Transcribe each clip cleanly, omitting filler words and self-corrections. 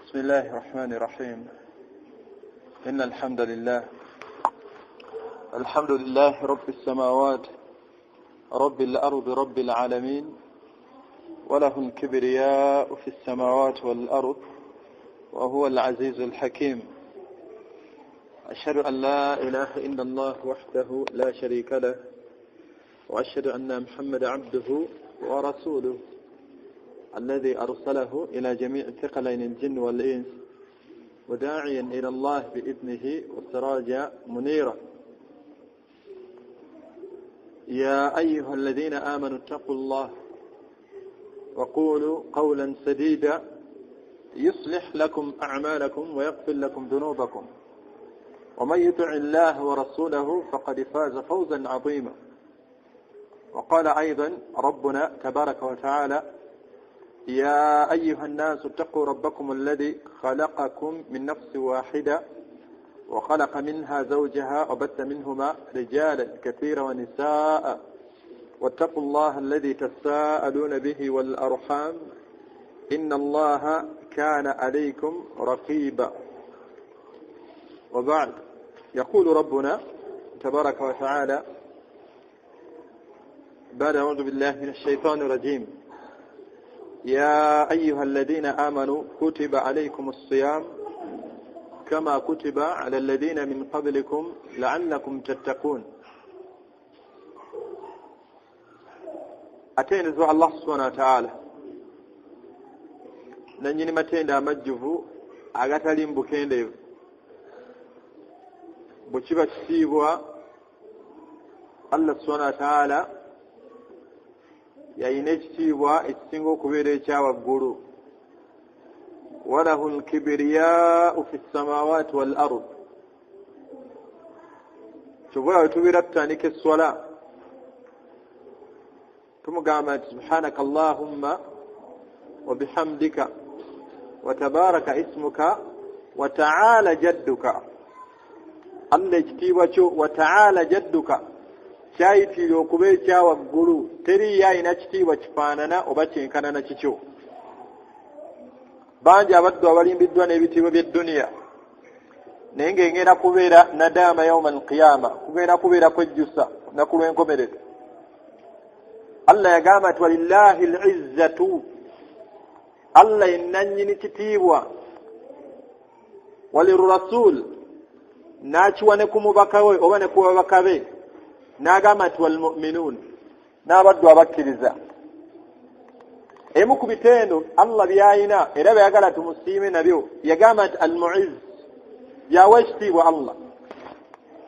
بسم الله الرحمن الرحيم. إن الحمد لله، الحمد لله رب السماوات رب الأرض رب العالمين، وله الكبرياء في السماوات والأرض وهو العزيز الحكيم. أشهد أن لا إله إلا الله وحده لا شريك له، وأشهد أن محمد عبده ورسوله الذي أرسله إلى جميع ثقلين الجن والإنس، وداعيا إلى الله بإذنه وسراجا منيرا. يا أيها الذين آمنوا اتقوا الله وقولوا قولا سديدا يصلح لكم أعمالكم ويغفر لكم ذنوبكم، ومن يطع الله ورسوله فقد فاز فوزا عظيما. وقال أيضا ربنا تبارك وتعالى: يا أيها الناس اتقوا ربكم الذي خلقكم من نفس واحدة وخلق منها زوجها وبث منهما رجالا كثيرا ونساء، واتقوا الله الذي تساءلون به والأرحام إن الله كان عليكم رقيبا. وبعد، يقول ربنا تبارك وتعالى بعد أعوذ بالله من الشيطان الرجيم: يا أيها الذين آمنوا كتب عليكم الصيام كما كتب على الذين من قبلكم لعلكم تتقون. Atenderezebwa Allah subhanahu wa ta'ala, nannyini matendo amajjuvu agatali mu bukendeevu. Bwe kiba kitiibwa, Allah subhanahu wa ta'ala yayina ekitiibwa ekisinga okubeera ekyawaggulu. Walahu lkibiriyau fi ssamawati wal ard. Kyova bwe tubeera tutandika esswala tumugamba nti subhanaka allahumma wa bihamdika wa tabaraka ismuka wa taala jadduka. Allah ekitiibwa kyo wa taala jadduka kyayitirira okuba ekyawaggulu, teriyo ayina kitiibwa kifaanana oba kyenkanana kikyo. Bangi abaddu abalimbiddwa n'ebitiibwa by'edduniya, naye ng'engenda kubeera nadaama yauma alqiyama, kugenda kubeera kwejjusa lunaku lw'enkomerero. Allah yagamba nti walillahi lizzatu, Allah yennannyini kitiibwa, walirrasul, n'akiwa ne ku mubaka we oba ne ku babaka be, n'agamba nti walmuminuun, n'abaddu abakkiriza. Emu ku bitendo Allah by'ayina era byayagala tumusiime nabyo, yagamba nti almuizz, yawa ekitiibwa Allah,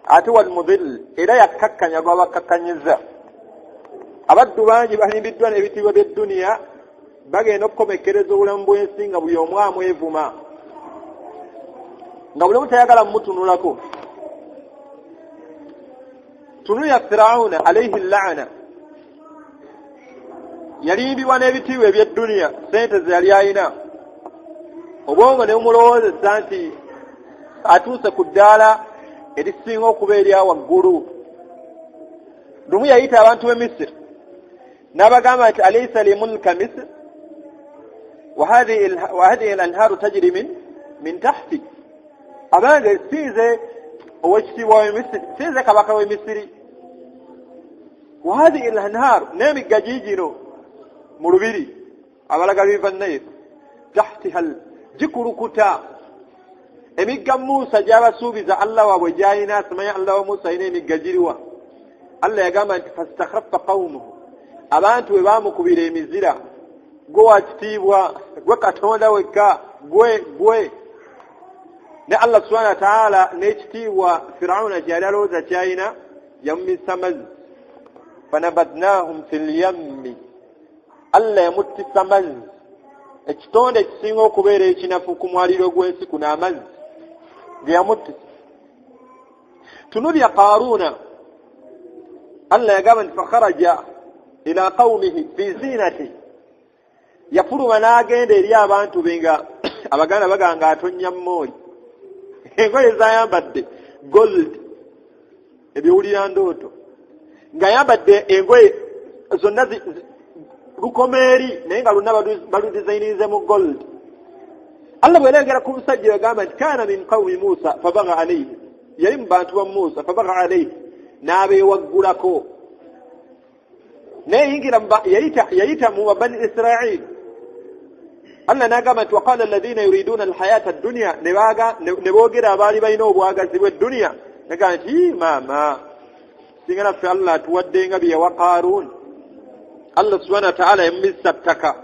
ate walmudhill, era yakkakkanya gw'abakkakkanyizza. Abaddu bangi balimbiddwa n'ebitiibwa by'edduniya, bagenda okukomekkereza obulamu bw'ensi nga buli omu amwevuma, nga buli omu tayagala mumutunulako. Tunuya Firawuna alayhi laana, yalimbibwa n'ebitiibwa eby'edduniya, sente ze yali ayina, obwongo ne bumulowoozesa nti atuuse ku ddaala erisinga okuba erya waggulu. Lumu yayita abantu b'e Misiri n'abagamba nti alaysa li mulka Misr wa hadhihi al-anharu tajri min tahti. Abange, sinze owekitiibwa w'e Misiri, sinze kabaka w'e Misiri. Wa hadhihi al-anharu, n'emigga giigino mu lubiri abalaga River Nile, tahtiha gikulukuta. Emigga Musa gy'abasuubiza Allah waabwe gy'alina, simanya Allah wa Musa alina emigga giriwa. Allah yagamba nti fastakhaffa qawmuhu, abantu bwe baamukubira emizira, gwe wa kitiibwa, gwe Katonda wekka, gwe gwe. Ne Allah subhanahu wa ta'ala n'ekitiibwa Firawuna kyeyali alowooza kyalina, yamumisa mazzi. Fanabadnahum fil yammi, Allah yamuttisa mazzi, ekitonde ekisinga okubeera ekinafu ku mwaliro gw'ensi kuno, amazzi ge yamuttisa. Tunulya Qaaruuna, Allah yagamba nti fakharaja ila qawmihi fi zinati, yafuluma n'agenda eri abantu be nga abaganda baganga atonnya mmooyi, engoye zayambadde gold, ebiwulira ndooto, ng'ayambadde engoye zonna lukoma eri, naye nga lwonna baludizayinize mu gold. Allah bwe yayogera ku musajja yagamba nti kana min qawmi Musa fabagha alayhi, yali mu bantu ba Musa, fabagha alayhi, n'abeewaggulako, naye yingira yayita mu bani Israil. Allah n'agamba nti waqala alladhina yuriduna alhayata ad-dunya, ne boogera abaali balina obwagazi bw'edduniya, nagamba nti maama singa naffe Allah atuwadde nga bye yawa Qarun. Allah subhanahu wa ta'ala yamumizisa ttaka,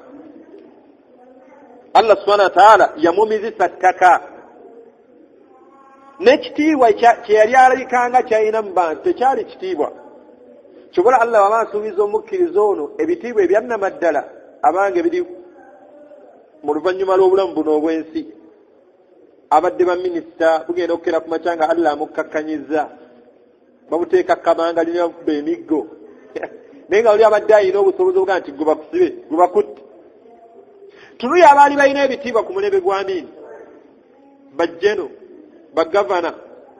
Allah subhanahu wa ta'ala yamumizisa ttaka, n'ekitiibwa kye yali alabikanga kyalina mu bantu tekyali kitiibwa. Kyobola Allah waba asuubiza omukkiriza ono ebitiibwa ebyannamaddala abange biri mu luvannyuma lw'obulamu buno obw'ensi. Abadde baminisita bugenda okukera ku makya nga Allah amukkakkanyizza, bamuteeka kabanga lina bamukuba emiggo, naye nga oli abadde alina obusobozi obugaa nti gwe bakusibe gwe bakutte. Tunuyo abaali balina ebitiibwa ku mulembe gwa Amini, bajjeno, bagavana,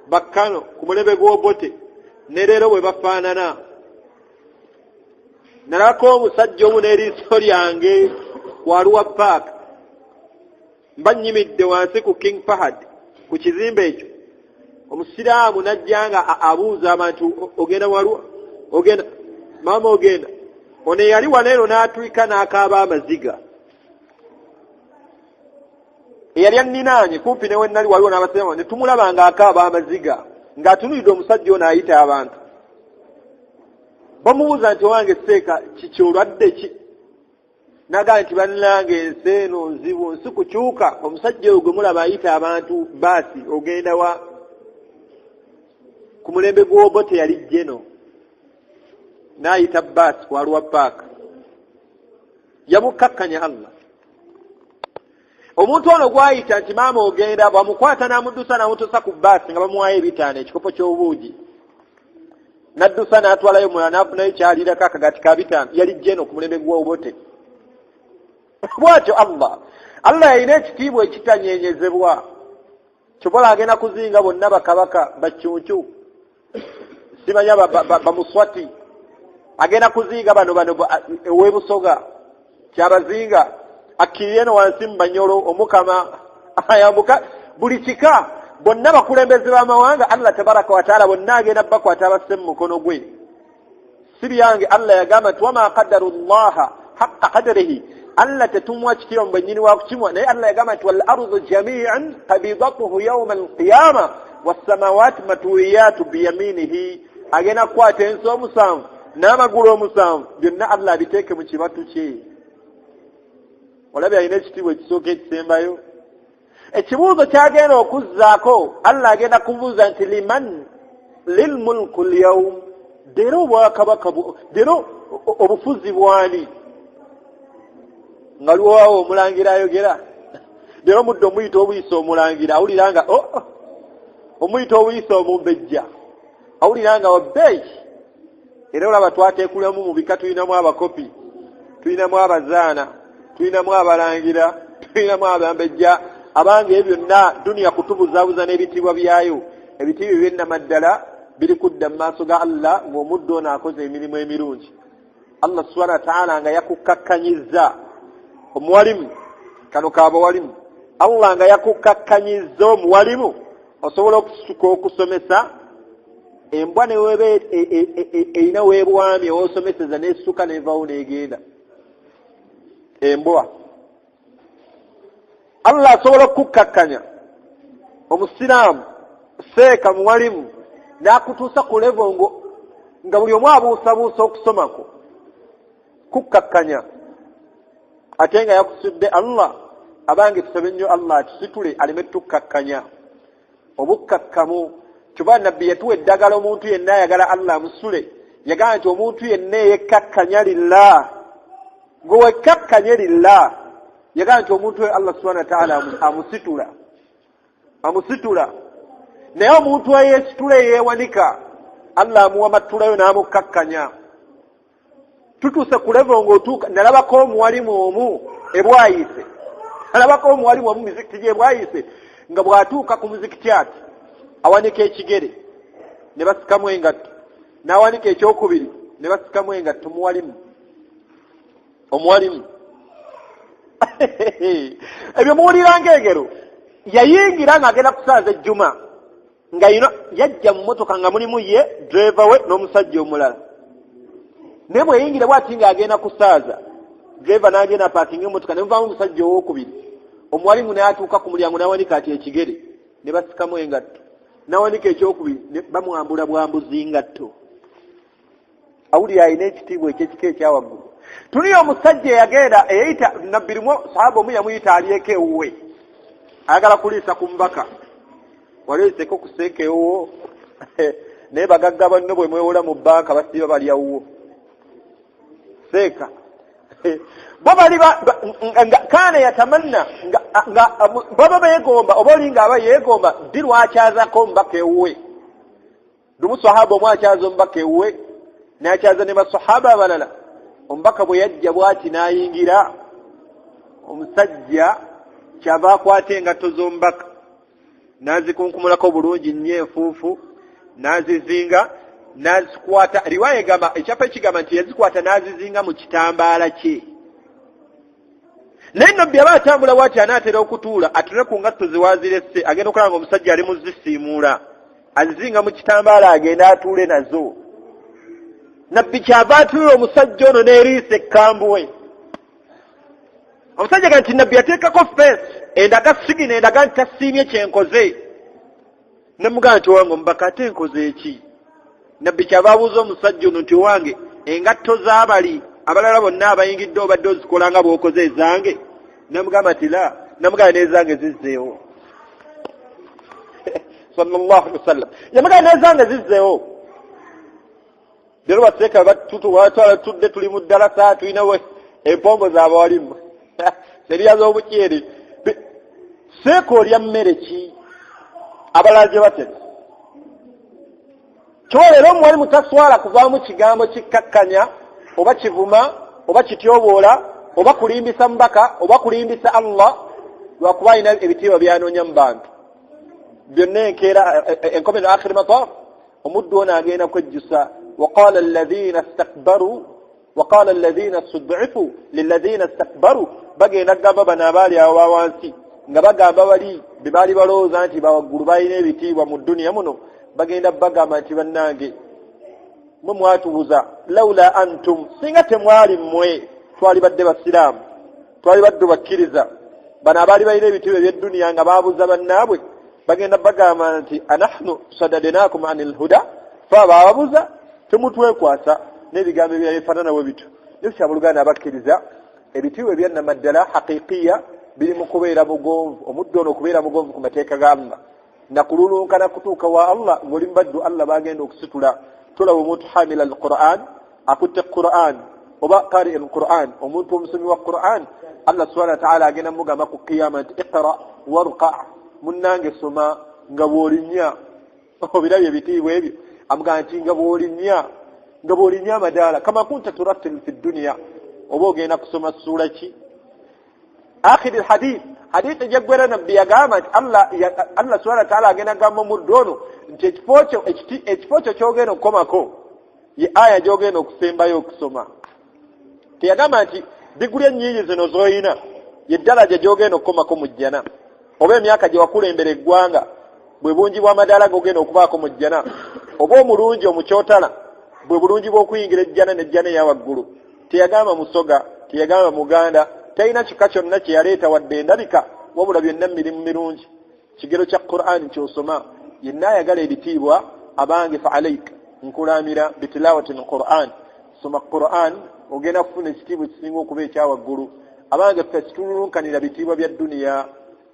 bakkano ku mulembe gw'Obote, ne leero bwe bafaanana. Nalabako omusajja omu n'eriiso lyange waluwa paaka, mba nnyimidde wansi ku King Fahad ku kizimbe ekyo, omusiraamu najja nga abuuza abantu, ogenda waluwa, ogenda maama, ogenda. Ono eyali wano eno n'atwika n'akaaba amaziga, eyali anninaanye kumpi ne wennali waliwo n'abasiraamu, ne tumulaba ng'akaaba amaziga ng'atunuulidde omusajja ono ayita abantu. Bamubuuza nti owange seeka kiki olwadde ki? Nagamba nti bannange ensi eno nzibu, nsi kukyuka. Omusajja oyo gwe mulaba ayita abantu baasi ogenda wa, ku mulembe gw'Obote yali jeno n'ayita baasi kwaluwa paaka, yamukkakkanya Allah. Omuntu ono gwayita nti maama ogenda, bamukwata n'amuddusa n'amutuusa ku baasi nga bamuwaayo ebitaano ekikopo ky'obuugi, n'addusa n'atwalayo omulala n'afunayo kyaliirako akagaati ka bitaano. Yali jeno ku mulembe gw'Obote. Bwatyo Allah, Allah yalina ekitiibwa ekitanyenyezebwa. Kyobola agenda kuzinga bonna bakabaka baccuncu, simanya bamuswati, agenda kuzinga bano bano ow'ebusoga kyabazinga akkirire eno wansi mu banyolo, omukama ayambuka buli kika, bonna bakulembeze b'amawanga. Allah tabaraka wataala bonna agenda bakwata abasse mu mukono gwe. Si byange, Allah yagamba nti wama qadaru llaha haqa qadarihi, Allah tetumuwa kitiibwa mu bwennyini wa kukimuwa. Naye Allah yagamba nti wal ardu jamian qabidatuhu yauma alqiyama wassamawati matuwiyatu biyaminihi, agenda kukwata ensi omusanvu n'amagulu omusanvu byonna Allah abiteeke mu kibatu kye. Olabye alina ekitiibwa ekisooka ekisembayo. Ekibuuzo kyagenda okuzzaako, Allah agenda kubuuza nti liman lilmulku lyaum, leero obwakabaka, leero obufuzi bwani? Nga lwowawo omulangira ayogera leero omudde omuyita obuyisa omulangira awulira nga oh, oh, omuyita obuyisa omumbejja awulira nga wabbeeyi. Era olaba twateekulamu mu bika, tulinamu abakopi, tulinamu abazaana, tulinamu abalangira, tulinamu abambejja. Abange ebyo byonna duniya kutubuzaabuza n'ebitiibwa byayo. Ebitiibwa ebyennamaddala biri kudda mu maaso ga Allah ng'omuddu ono akoze emirimu emirungi, Allah subhana wataala nga yakukkakkanyizza. Omuwalimu kano kabawalimu, Allah nga yakukkakkanyizza omuwalimu, osobola okusituka okusomesa embwa neweba erina weebwami owosomeseza nesituka nevawo negenda embwa. Allah asobola okukkakkanya omusiraamu seeka muwalimu n'akutuusa ku levo ngo nga buli omu abuusabuusa okusomako kukkakkanya, ate nga yakusudde Allah. Abange tusabe nnyo Allah atusitule aleme tukkakkanya obukkakkamu. Kyova nabbi yatuwa eddagala, omuntu yenna ayagala Allah amusule, yagamba nti omuntu yenna eyekkakkanya lillah, gwe wekkakkanye lillah, yagamba nti omuntu oyo Allah subhana wataala amusitula, amusitula. Naye omuntu eyesitula eyeewanika, Allah amuwa mattulayo n'amukkakkanya. Tutuuse ku levo ng'otuuka. Nalabako omuwalimu omu ebwayise, nalabako omuwalimu omu mizikiti gyebwayise nga bw'atuuka ku muzikiti ati awanika ekigere ne basikamu engatto, n'awanika ekyokubiri ne basikamu engatto. Muwalimu omuwalimu. Ebyo muwulira ng'engero. Yayingira ng'agenda kusaaza ejjuma, nga yino yajja mu motoka nga mulimu ye, driver we n'omusajja omulala. Naye bweyingira bwati ng'agenda kusaaza, driver n'agenda apaakinga emotoka, ne muvaamu omusajja owokubiri. Omuwalimu n'atuuka ku mulyango n'awanika ati ekigere, ne basikamu engatto, n'awanika ekyokubiri, ne bamwambula bwambuzi ngatto. Awulira alina ekitiibwa ekyekika ekyawaggulu. Tuniyo omusajja eyagenda eyayita nabbi lumu, sahaba omu yamuyita alyeko ewuwe, ayagala kuliisa ku mubaka. Wali oyiseko kuseeka ewuwo? Naye bagagga banno bwe mwewola mu banka basiiba balya wuwo. Seeka bo bali kaana yatamanna nga baba beegomba, oba oli nga aba yeegomba ddi lwakyazako omubaka ewuwe. Lumu sahaba omu akyaza omubaka ewuwe, n'akyaza ne basahaba abalala. Omubaka bwe yajja bwati n'ayingira, omusajja kyava akwata engatto z'omubaka n'azikunkumulako bulungi nnyo enfuufu, n'azizinga, n'azikwata. Riwaya egamba, ekyapa ekigamba nti yazikwata n'azizinga mu kitambaala kye. Naye nabbi aba atambula bwati, anaatera okutuula atule ku ngatto ze waaziresse, agenda okulaba nga omusajja ali mu zisiimuula, azizinga mu kitambaala, agenda atuule nazo. Nabbi kyava atuula omusajja ono n'eriisa ekkambwe. Omusajja ga nti nabbi yateekako feesi endaga sigina endaga nti tasiimye kyenkoze. Nemugamba nti, owange omubaka, ate nkoze eki? Nabbi kyava abuuza omusajja ono nti, owange, engatto z'abali abalala bonna abayingidde obadde ozikola nga bw'okoze ezange? Namugamba nti la. Namugamba n'ezange zizzeewo. Sallallahu alaihi wasallam yamugamba n'ezange zizzeewo. Leero baseeka batwala tudde tuli mu ddalasa, tulinawo empombo zaabawalimu seriya z'obukyeri. Seeka olya mmere ki abalala gye batera? Kyoba leero omuwalimu taswala kuvaamu kigambo kikkakkanya oba kivuma oba kityoboola oba kulimbisa mubaka oba kulimbisa Allah, lwakuba alina ebitiibwa byanoonya mu bantu. Byonna enkeera enkomero, akhiri mataf, omuddu ono agenda kwejjusa. Waqala alladhina istakbaru, waqala alladhina stud'ifu lilladhina istakbaru, bagenda kugamba bano abaali awo bawansi nga bagamba bali be baali balowooza nti bawaggulu balina ebitiibwa mu dduniya muno, bagenda bagamba nti, bannange mwe mwatubuza, laula antum, singa temwali mmwe twalibadde basiraamu, twali baddu bakkiriza. Bano abaali balina ebitiibwa eby'edduniya nga baabuza bannaabwe, bagenda bagamba nti, anahnu sadadnakum ani lhuda, fe abaababuza? Temutwekwasa n'ebigambo ebirala bifaanana bwe bityo. Naye kyabaluganda abakkiriza, ebitiibwa ebyannamaddala haqiqiya biri mu kubeera mugonvu, omuddu ono okubeera mugonvu ku mateeka ga Allah nakululunkana kutuuka wa Allah ng'oli mubaddu Allah bagenda okusitula. Tolaba omuntu hamila al Quran, akutte Quran, oba qari al Quran, omuntu omusomi wa Quran, Allah subhana wataala agenda mugamba ku qiyama nti, iqra warqa, munnange soma nga bw'olinnya. Obirabye ebitiibwa ebyo? Amugamba nti nga bw'olinnya, nga bw'olinnya amadaala, kama kunta turattil fi dduniya. Oba ogenda kusoma ssuula ki? Akhiri lhadith, hadithi gyeggwera, nabbi yagamba nti Allah subhana wataala agenda gamba omuddu ono nti ekifo kyo kyogenda okukomako ye aya gyogenda okusembayo okusoma. Teyagamba nti diguli ennyingi zino z'olina ye ddalaja gyogenda okukomako mu jjana, oba emyaka gye wakulembera eggwanga bwe bungi bw'amadaala gogenda okubaako mu jjana, oba omulungi omukyotala bwe bulungi bw'okuyingira ejjana n'ejjana eya waggulu. Teyagamba Musoga, teyagamba Muganda, talina kika kyonna kye yaleeta wadde endabika, wabula byonna mirimu mirungi, kigero kya Qur'an kyosoma. Yenna ayagala ebitiibwa, abange, fa alaik, nkulamira bitilawati lquran, soma Quran, ogenda kufuna ekitiibwa ekisinga okuba ekyawaggulu. Abange, ffe sitululunkanira bitiibwa bya duniya,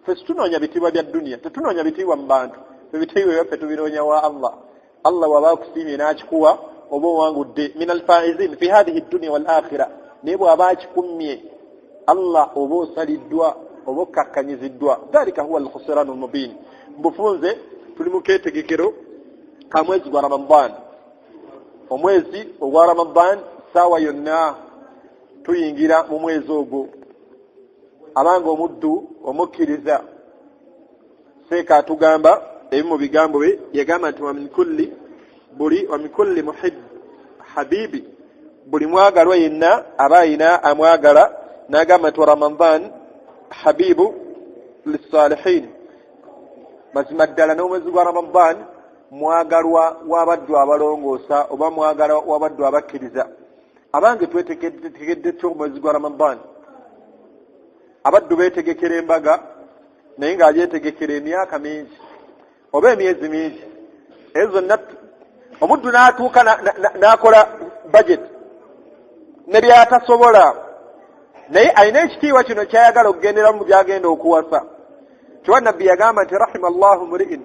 ffe situnoonya bitiibwa bya duniya, tetunoonya bitiibwa mu bantu. Ebitiibwa ebyaffe tubinoonya wa Allah. Allah waba akusiimye n'akikuwa, oba owangudde, min alfaizin fi hathihi dduniya wal akhira. Naye bw'aba akikummye Allah, oba osaliddwa, oba okkakkanyiziddwa. Dhalika huwa alkhusiranu lmubin. Mbufunze, tuli mu keetegekero ka mwezi gwa Ramadan, omwezi ogwa Ramadan. Saawa yonna tuyingira mu mwezi ogwo. Abanga omuddu omukkiriza, seeka atugamba ebimu mu bigambo bye yagamba nti, waminkulli buli waminkulli muhib habibi, buli mwagalwa yenna aba ayina amwagala. N'agamba nti Ramadan habibu lissalihin, mazima ddala n'omwezi gwa Ramadan mwagalwa w'abaddu abalongoosa oba mwagalwa w'abaddu abakkiriza. Abange, twetegekedde ty omwezi gwa Ramadan? Abaddu beetegekera embaga, naye ng'agyetegekera emyaka mingi oba emyezi mingi, ezo zonna omuddu n'atuuka n'akola budget ne byatasobola, naye alina ekitiibwa kino kyayagala okugenderamu byagenda okuwasa. Kiwa Nabbi yagamba nti rahima Llahu mriin,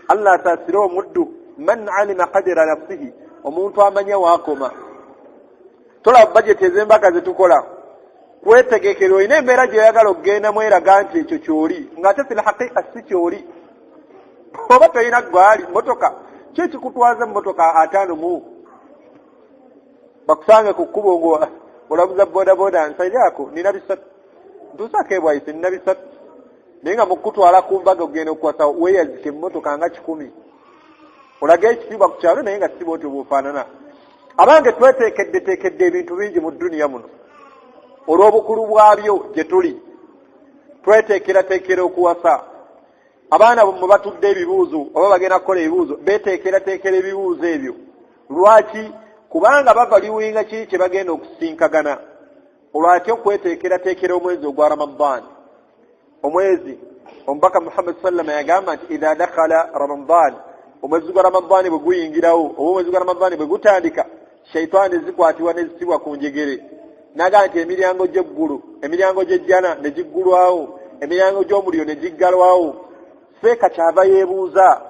Allah asaasire omuddu, man alima qadira nafsihi, omuntu amanya waakoma. Tolaba bajeti ez'embaga zetukola kwetegekera, olina embeera gyoyagala okugendamu eraga nti ekyo kyoli, ng'ate fil haqiqa si kyoli. Oba tolina gwaali motoka, ki ekikutwaza emmotoka 50 mu bakusange ku kkubo ngo olabuza bodaboda, nsairako nina 300, ntuusaako ebwayise nina 300, naye nga mukutwala ku mbaga okugenda okukwasa weeyazika emmotoka nga 100, olaga ekitiibwa ku kyalo, naye nga siba otyo bwofaanana. Abange, tweteekeddeteekedde ebintu bingi mu dduniya muno olw'obukulu bwabyo gye tuli. Tweteekerateekera okuwasa abaana mwe batudde ebibuuzo oba bagenda kukola ebibuuzo, beteekerateekera ebibuuzo ebyo. Lwaki? Kubanga bava liwinga kiri kye bagenda okusinkagana. Olwaki okweteekerateekera omwezi ogwa Ramadan? Omwezi Omubaka Muhammad sallama yagamba nti idha dakhala Ramadan, omwezi gwa Ramadaani bwe guyingirawo oba omwezi gwa Ramadaani bwe gutandika, shaitaani zikwatibwa ne zisibwa ku njegere. Nagaa nti emiryango gy'eggulu, emiryango gy'ejjana ne giggulwawo, emiryango gy'omuliro ne giggalwawo. Seeka kyava yeebuuza,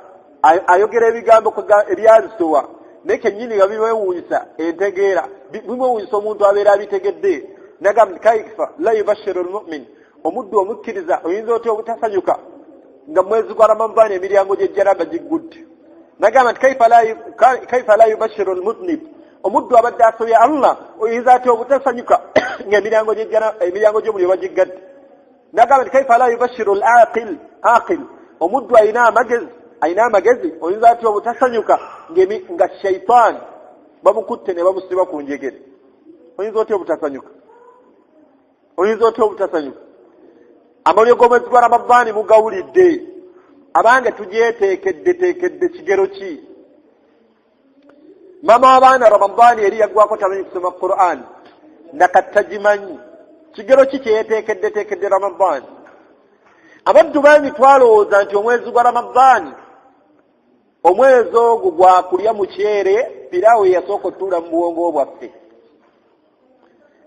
ayogera ebigambo ebyazitowa, naye kennyini nga bimwewuunyisa entegeera, bimwewuunyisa omuntu abeera abitegedde. Nagamba nti kaifa la yubashiru lmumin, omuddu omukkiriza oyinza otya obutasanyuka nga mwezi gwa Ramadaani emiryango gy'ejjana nga giggudde? Nagamba nti kaifa la yubashiru lmudnib, omuddu abadde asobya Allah oyinza atya obutasanyuka ng'emiryango gy'ejjana, emiryango gy'omuliro bagiggadde? Nagamba nti kaifa la yubashiru laqil aqil, omuddu alina amagezi, alina amagezi oyinza atya obutasanyuka nga shaitaani bamukutte ne bamusiba ku njegere? Oyinza otya obutasanyuka? Oyinza otya obutasanyuka? Amalyo g'omwezi gwa Ramadaani mugawulidde. Abange, tugyeteekeddeteekedde kigero ki? Mama w'abaana Ramadaani eri yaggwako tamanyi kusoma Quran, nakattagimanyi. Kigero ki kyeyeteekeddeteekedde Ramadaani? Abaddu bangi twalowooza nti omwezi gwa Ramadaani, omwezi ogwo gwakulya mukyere, piraawo yeyasooka otuula mu bwongo bwaffe.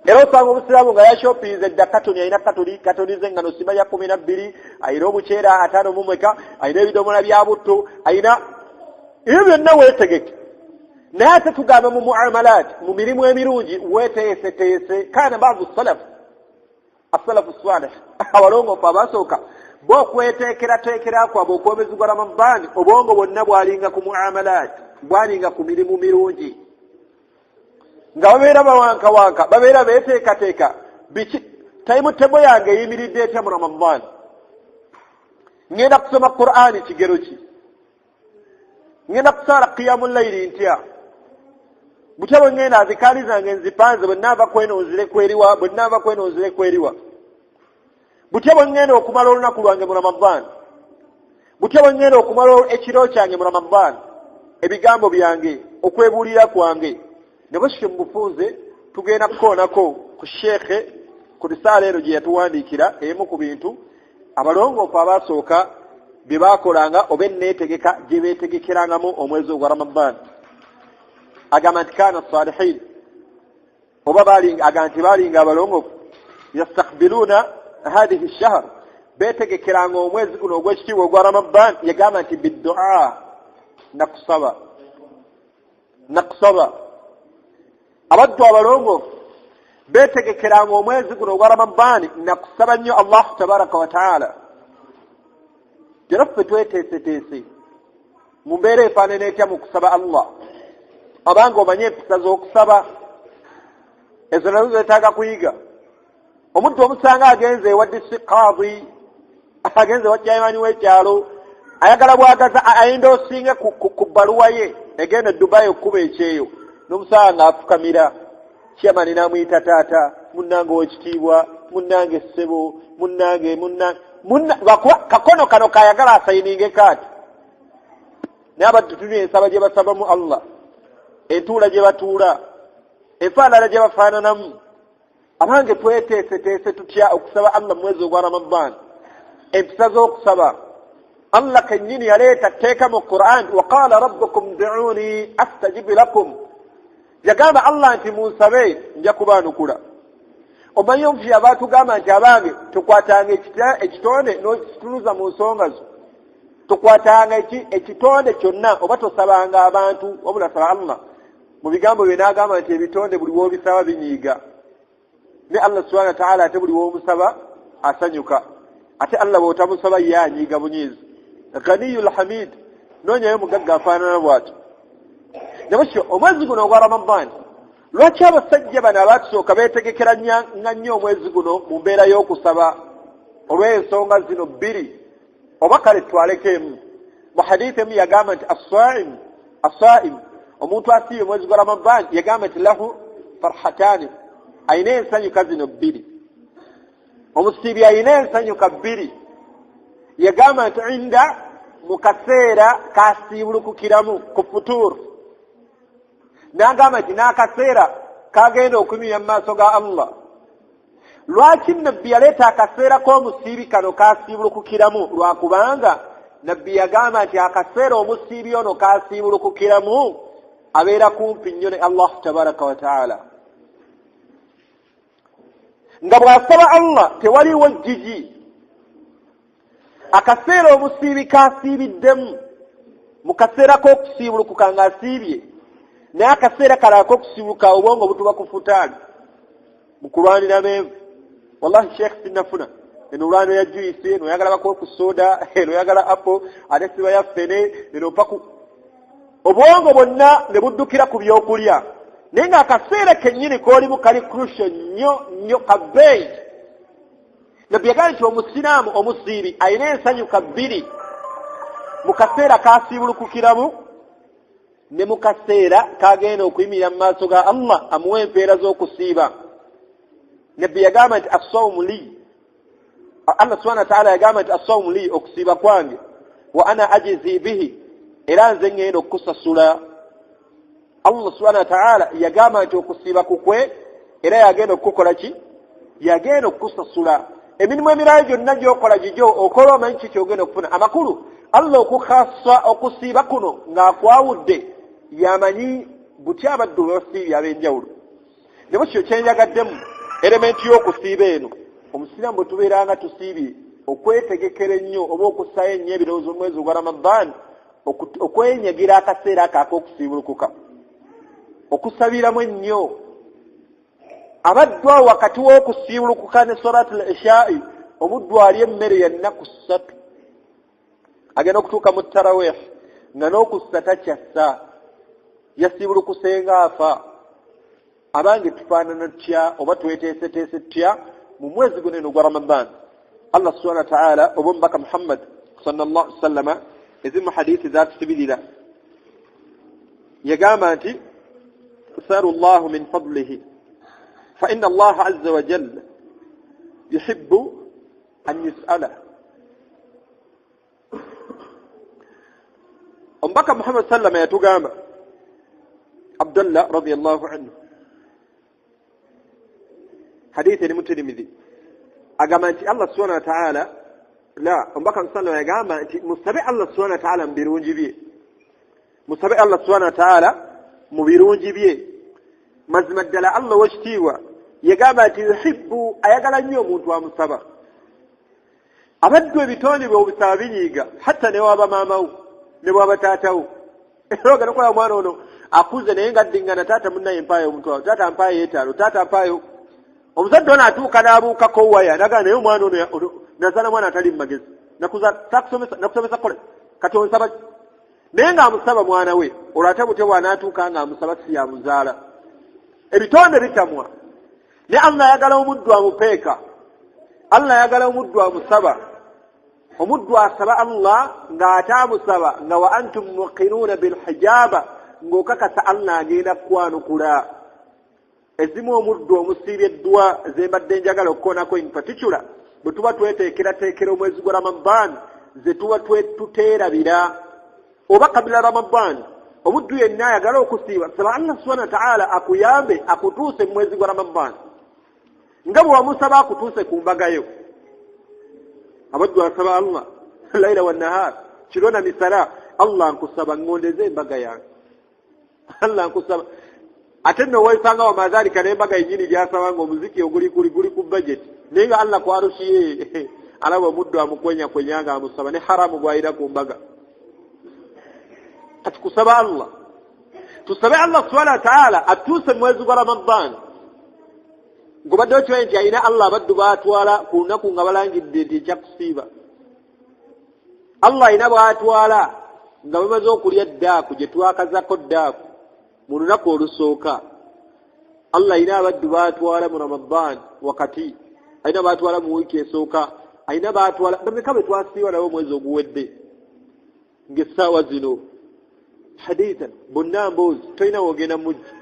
Era osanga obusiraamu nga yashopinze dda katoni, alina katoni, katoni z'engano sima ya 12, alina obuceera 51, alina ebidomola bya butto, alina ebyo byonna. Weetegeke, naye ate tugamba mu muamalat, mu mirimu emirungi, weeteeseteese. Kaana badu salaf, asalafu salih, abalongoofu abasooka bo okweteekerateekera kwabwe okwomezi gwa Ramadaani, obwongo bwonna bwalinga ku muamalat, bwalinga ku mirimu mirungi, nga babeera bawankawanka, babeera beteekateeka biki. Time table yange eyimiridde etya mu Ramadaani? Ngenda kusoma Qur'ani kigero ki? Ngenda kusaala qiyamu layiri ntya? Butya bwe ngenda azikaali zange nzipanze? Bwe naava kweno nzire kweriwa? Bwe naava kweno nzire kweriwa? Butya bwe ngenda okumala olunaku lwange mu Ramadaani? Butya bwe ngenda okumala ekiro kyange mu Ramadaani? Ebigambo byange, okwebuulira kwange ne bwekityo. Mu bufunze tugenda kukoonako ku sheekhe ku risaala ero gye yatuwandiikira, emu ku bintu abalongoofu abaasooka bye baakolanga oba enneetegeka gye beetegekerangamu omwezi ogwa Ramadaani. Agamba nti kaana salihin, oba agamba nti baalinga abalongoofu, yastakbiluuna hadihi shahr, beetegekeranga omwezi guno ogw'ekitiibwa ogwa Ramadan. Yagamba nti biddua, nakusaba, nakusaba. Abaddu abalongoofu beetegekeranga omwezi guno ogwa Ramadaani nakusaba nnyo Allahu tabaraka wataala. Era ffe tweteeseteese mu mbeera efaanana etya mu kusaba Allah? Abanga omanye empisa z'okusaba, ezo nazo zeetaaga kuyiga. Omuddu omusanga agenze ewa district qadi, agenze ewa chairman w'ekyalo, ayagala bwagaza ayinda osinge ku bbaluwa ye egenda e Dubai okukuba ekyeyo, n'omusanga ng'afukamira chairman n'amuyita taata munnange ow'ekitiibwa. Munnange ssebo, munnange, munnange, lwakuba kakono kano kayagala asayininge kaati. Naye abaddu tulina ensaba gye basabamu Allah, entuula gye batuula, enfaanana gye bafaananamu. Abange, tweteeseteese tutya okusaba Allah mu mwezi ogwa Ramadan? Empisa z'okusaba, Allah kennyini yaleeta tteeka mu Quran, waqala rabbukum duuni astajib lakum. Yagamba Allah nti munsabe, nja kubaanukula. Omanyi omufi yaba atugamba nti abange, tukwatanga ekitonde n'okitunuza mu nsonga zo, tukwatanga ekitonde kyonna, oba tosabanga abantu wabula saba Allah. Mu bigambo bye n'agamba nti ebitonde buli w'obisaba binyiiga, ne Allah subhana wa taala ate buli w'omusaba asanyuka. Ate Allah bw'otamusaba ye anyiiga bunyiizi. Ganiyu lhamid, noonyayo mugagga afaanana bw'atyo. Nabakyo omwezi guno ogwa Ramadan, lwaki abasajja bano abatusooka beetegekera nga nnyo omwezi guno mu mbeera y'okusaba? Olw'ensonga zino bbiri, oba kale tutwaleko emu. Mu hadithi emu yagamba nti asaimu, asaimu, omuntu asiibye omwezi gwa Ramadan, yagamba nti lahu farhatani, ayina ensanyuka zino bbiri. Omusiibi ayina ensanyuka bbiri. Yagamba nti inda, mu kaseera kasiibulukukiramu ku futuuru, n'agamba nti n'akaseera kagenda okumira mu maaso ga Allah. Lwaki Nabbi yaleeta akaseera k'omusiibi kano kasiibulukukiramu? Lwakubanga Nabbi yagamba nti akaseera omusiibi ono kasiibulukukiramu abeera kumpi nnyo ne Allah tabaraka wataala, nga bw'asaba Allah tewaliwo jjiji. Akaseera omusiibi kasiibiddemu mu kaseera k'okusiibulukuka ng'asiibye, naye akaseera kala ak'okusiibuluka obwongo butuba ku futaali mu kulwanira menvu. Wallahi sheekh, sinnafuna eno olwano ya juice, eno oyagala bakuwe ku soda, eno oyagala apple, ate siba ya ffene eno mpaku. Obwongo bwonna ne buddukira ku byokulya, naye ng'akaseera kennyini k'olimu kali crucial nnyo nnyo, kabeeyi. Nabbi yagamba nti omusiraamu omusiibi alina ensanyuka bbiri, mu kaseera kasiibulukukiramu ne mu kaseera kagenda okuyimirira mu maaso ga Allah amuwa empeera z'okusiiba. Nabbi yagamba nti assawmu li, Allah subhana wataala yagamba nti assawmu li, okusiiba kwange, wa ana ajizi bihi, era nze ŋŋenda okukusasula. Allah subhana wataala yagamba nti okusiiba kukwe, era yagenda okukukola ki? Yagenda okukusasula. Emirimu emirala gyonna gyokola gigyo, okola omanyi ki kyogenda okufuna. Amakulu, Allah okukhasa okusiiba kuno ng'akwawudde, yamanyi butya abaddu bebasiibye ab'enjawulo. Nebo kyo kyenjagaddemu elementi y'okusiiba eno, omusiraamu bwe tubeera nga tusiibye, okwetegekera ennyo oba okussayo ennyo ebirowoozo mu mwezi ogwa Ramadan, okwenyigira akaseera ako ak'okusiibulukuka, okusabiramu ennyo abaddu awo wakati w'okusiibulukuka ne solat l ishai. Omuddu ali emmere ya nnaku 3, agenda okutuuka mu tarawih nga n'okussa takyassa, yasiibulukuse nga afa. Abange, tufaanana tutya oba tweteeseteese tutya mu mwezi guno eno gwa Ramadan? Allah subhana wa taala oba omubaka Muhammad sallallahu alaihi wasallama, ezimu hadithi zatusibirira, yagamba nti salu llahu min fadlihi fa inna allaha azza wa jalla yuhibbu an yusala. Omubaka Muhammad sallama yatugamba, Abdullah radiallahu anhu, hadithi eri Mutirimidhi, agamba nti Allah subhana wataala, la, omubaka sallama yagamba nti musabe Allah subhana wataala mu birungi bye, musabe Allah subhana wataala mu birungi bye. Mazima ddala Allah owekitiibwa yagamba nti yuhibbu, ayagala nnyo omuntu amusaba. Abaddu ebitonde bwobisaba binyiiga, hatta newaba maamawo ne bwaba taatawo. Era ogenda okulaba omwana ono akuze naye nga addingana, taata munnaye mpaayo omutwalo, taata mpaayo etaano, taata mpaayo. Omuzadde ono atuuka n'abuukako waya nagaa, naye omwana ono nazaala mwana atali mu magezi, nakusomesa kole, kati onsaba. Naye ng'amusaba mwana we olwo, ate butyo bw'anaatuuka ng'amusaba si yamuzaala. Ebitonde bitamwa, naye Allah ayagala omuddu amupeeka, Allah ayagala omuddu amusaba. Omuddu asaba Allah ng'ate amusaba nga wa antum muqinuuna bilhijaba, ng'okakasa Allah agenda kukwanukula. Ezimu omuddu omusiibye eddwa zembadde njagala okukoonako in particular bwe tuba tweteekerateekera omwezi gwa Ramadan, ze tuba tuteerabira oba kabila Ramadan. Omuddu yenna ayagala okusiiba, saba Allah subhana wataala akuyambe akutuuse mu mwezi gwa Ramadan nga bwe wamusaba akutuuse ku mbagayo. Abaddu asaba Allah laila wa nahar, kiro na misala, Allah nkusaba ngondeze embaga yange, Allah nkusaba. Ate nno wesanga wamazalika n'embaga yennyini gyasaba nga omuziki oguli kuli guli ku budget, naye nga Allah kwarusiye alaba omuddu amukwenyakwenya nga amusaba ne haramu gwayira ku mbaga. Kati kusaba Allah, tusabe Allah subhana wataala atuuse mu mwezi gwa Ramadan. Ngobadde okimanyi nti alina Allah abaddu baatwala ku lunaku nga balangidde nti ekyakusiiba. Allah alina bwatwala nga bamaze okulya ddaaku gye twakazako ddaaku mu lunaku olusooka. Allah alina abaddu baatwala mu Ramadan wakati, alina baatwala mu wiiki esooka, alina baatwala bameka be twasiiba nabo omwezi oguwedde ng'essaawa zino hadithan bonna mboozi tolina wogenda mujji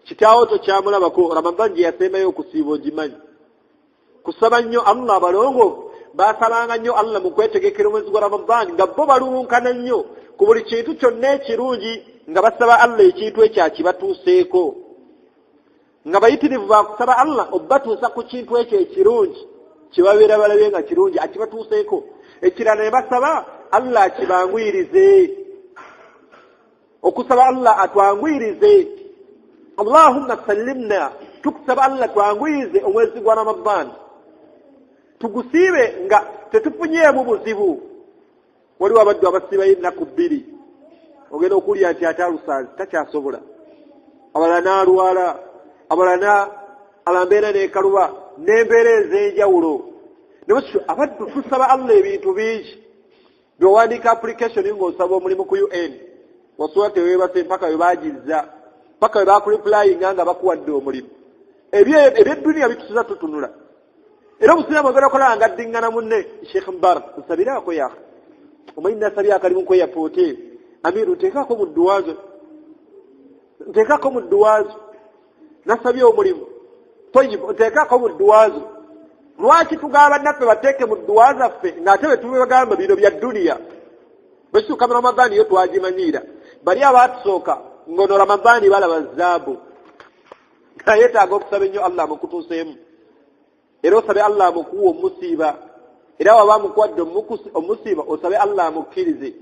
kitaawo tokyamulabako. Ramadan gye yasembayo okusiiba ogimanyi. Kusaba nnyo Allah, abalongoofu basabanga nnyo Allah mu kwetegekera omwezi gwa Ramadan nga bo balulunkana nnyo ku buli kintu kyonna ekirungi, nga basaba Allah ekintu ekyo akibatuuseeko, nga bayitirivu bakusaba Allah obbatuusa ku kintu ekyo ekirungi kyebabeera balabye nga kirungi akibatuuseeko. Ekirala ne basaba Allah akibanguyirize, okusaba Allah atwanguyirize, Allahumma sallimna, tukusaba Allah twanguyirize omwezi gwa Ramadan tugusiibe nga tetufunyeemu buzibu. Waliwo abaddu abasiibayo ennaku bbiri, ogenda okuwulira nti ate alusaazi takyasobola, abalala n'alwala, abalala alambeera n'ekaluba n'embeera ez'enjawulo. Nebakityo abaddu tusaba Allah ebintu bingi. Bwewandiika application ng'osaba omulimu ku UN, wasula teweebase mpaka we bagizza, mpaka we bakureplyinga nga bakuwadde omulimu. Ebyedduniya bitusuza tutunula. Era omusiraamu agenda okulaba nga addiŋŋana munne, Sheikh Mubarak nsabiraako yaha, omanyi nasabye akalimu ku airport eyo, amiru nteekaako mu dduwazo, nteekaako mu dduwazo, nasabye omulimu toyib, nteekaako mu dduwazo. Lwaki tugamba bannaffe bateeke mu dduwa zaffe ng'ate bwe tubagamba bino bya dduniya? Bwe kituuka mu Ramadaani yo twagimanyiira, bali abaatusooka ng'ono Ramadaani balaba zaabu, nga yeetaaga okusaba ennyo Allah amukutuuseemu. Era osabe Allah amukuwa omusiiba, era waba amukuwadde omusiiba osabe Allah amukkirize,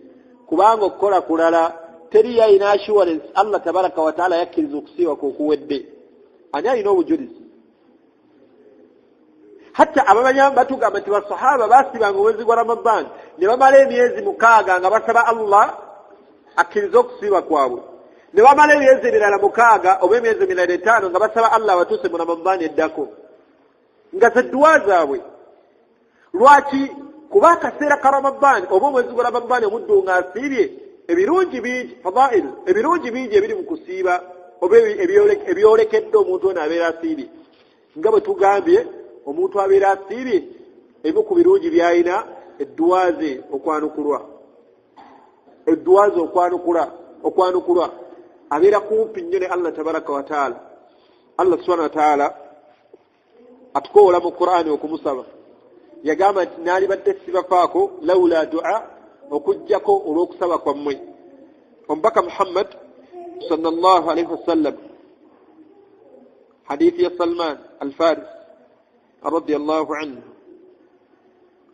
kubanga okukola kulala teri yalina assurance Allah tabaraka wataala yakkiriza okusiiba kwe okuwedde. Ani alina obujulizi? Hatta abamanya batugamba nti basahaba basibanga omwezi gwa Ramadan ne bamala emyezi 6 nga basaba Allah akkirize okusiiba kwabwe, ne bamala emyezi emirala 6 oba emyezi emirala 5 nga basaba Allah abatuuse mu Ramadan eddako, nga zedduwa zaabwe. Lwaki? Kuba akaseera ka Ramadan oba omwezi gwa Ramadan omuddu ng'asiibye ebirungi bingi, fadail ebirungi bingi ebiri mu kusiiba oba ebyolekedde omuntu ono abeera asiibye. Nga bwe tugambye, omuntu abeera asiibye ebimu ku birungi by'alina edduwa ze okwanukulwa, edduwa ze okwanukulwa, abeera kumpi nnyo ne Allah tabaraka wataala. Allah subhana wataala atukoola mu Qur'ani okumusaba, yagamba nti naalibadde sibafaako laula dua, okuggyako olw'okusaba kwammwe. Omubaka Muhammad sallallahu alaihi wasallam, hadithi ya Salman Alfaris radiallahu anhu,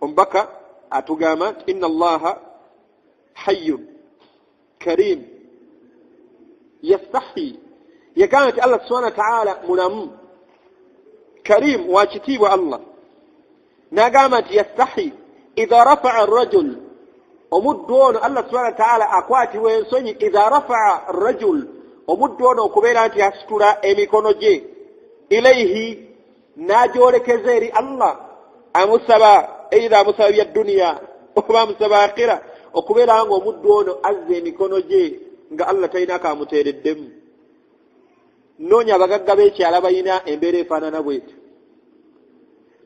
omubaka atugamba nti inna Allaha hayyun karim yastahi, yagamba nti Allah subhana wataala mulamu, karim, wakitiibwa. Allah n'agamba nti yastahi idha rafaa rajul, omuddu ono Allah subhana wataala akwatibwa ensonyi, idha rafaa rajul, omuddu ono okubeera nti asitula emikono gye ilaihi, n'agyolekeza eri Allah, amusaba eitha amusaba bya duniya oba amusaba akhira, okubeera nga omuddu ono azza emikono gye nga Allah talina kamuteereddemu. Noonya abagagga b'ekyala balina embeera efaanana bwetyo,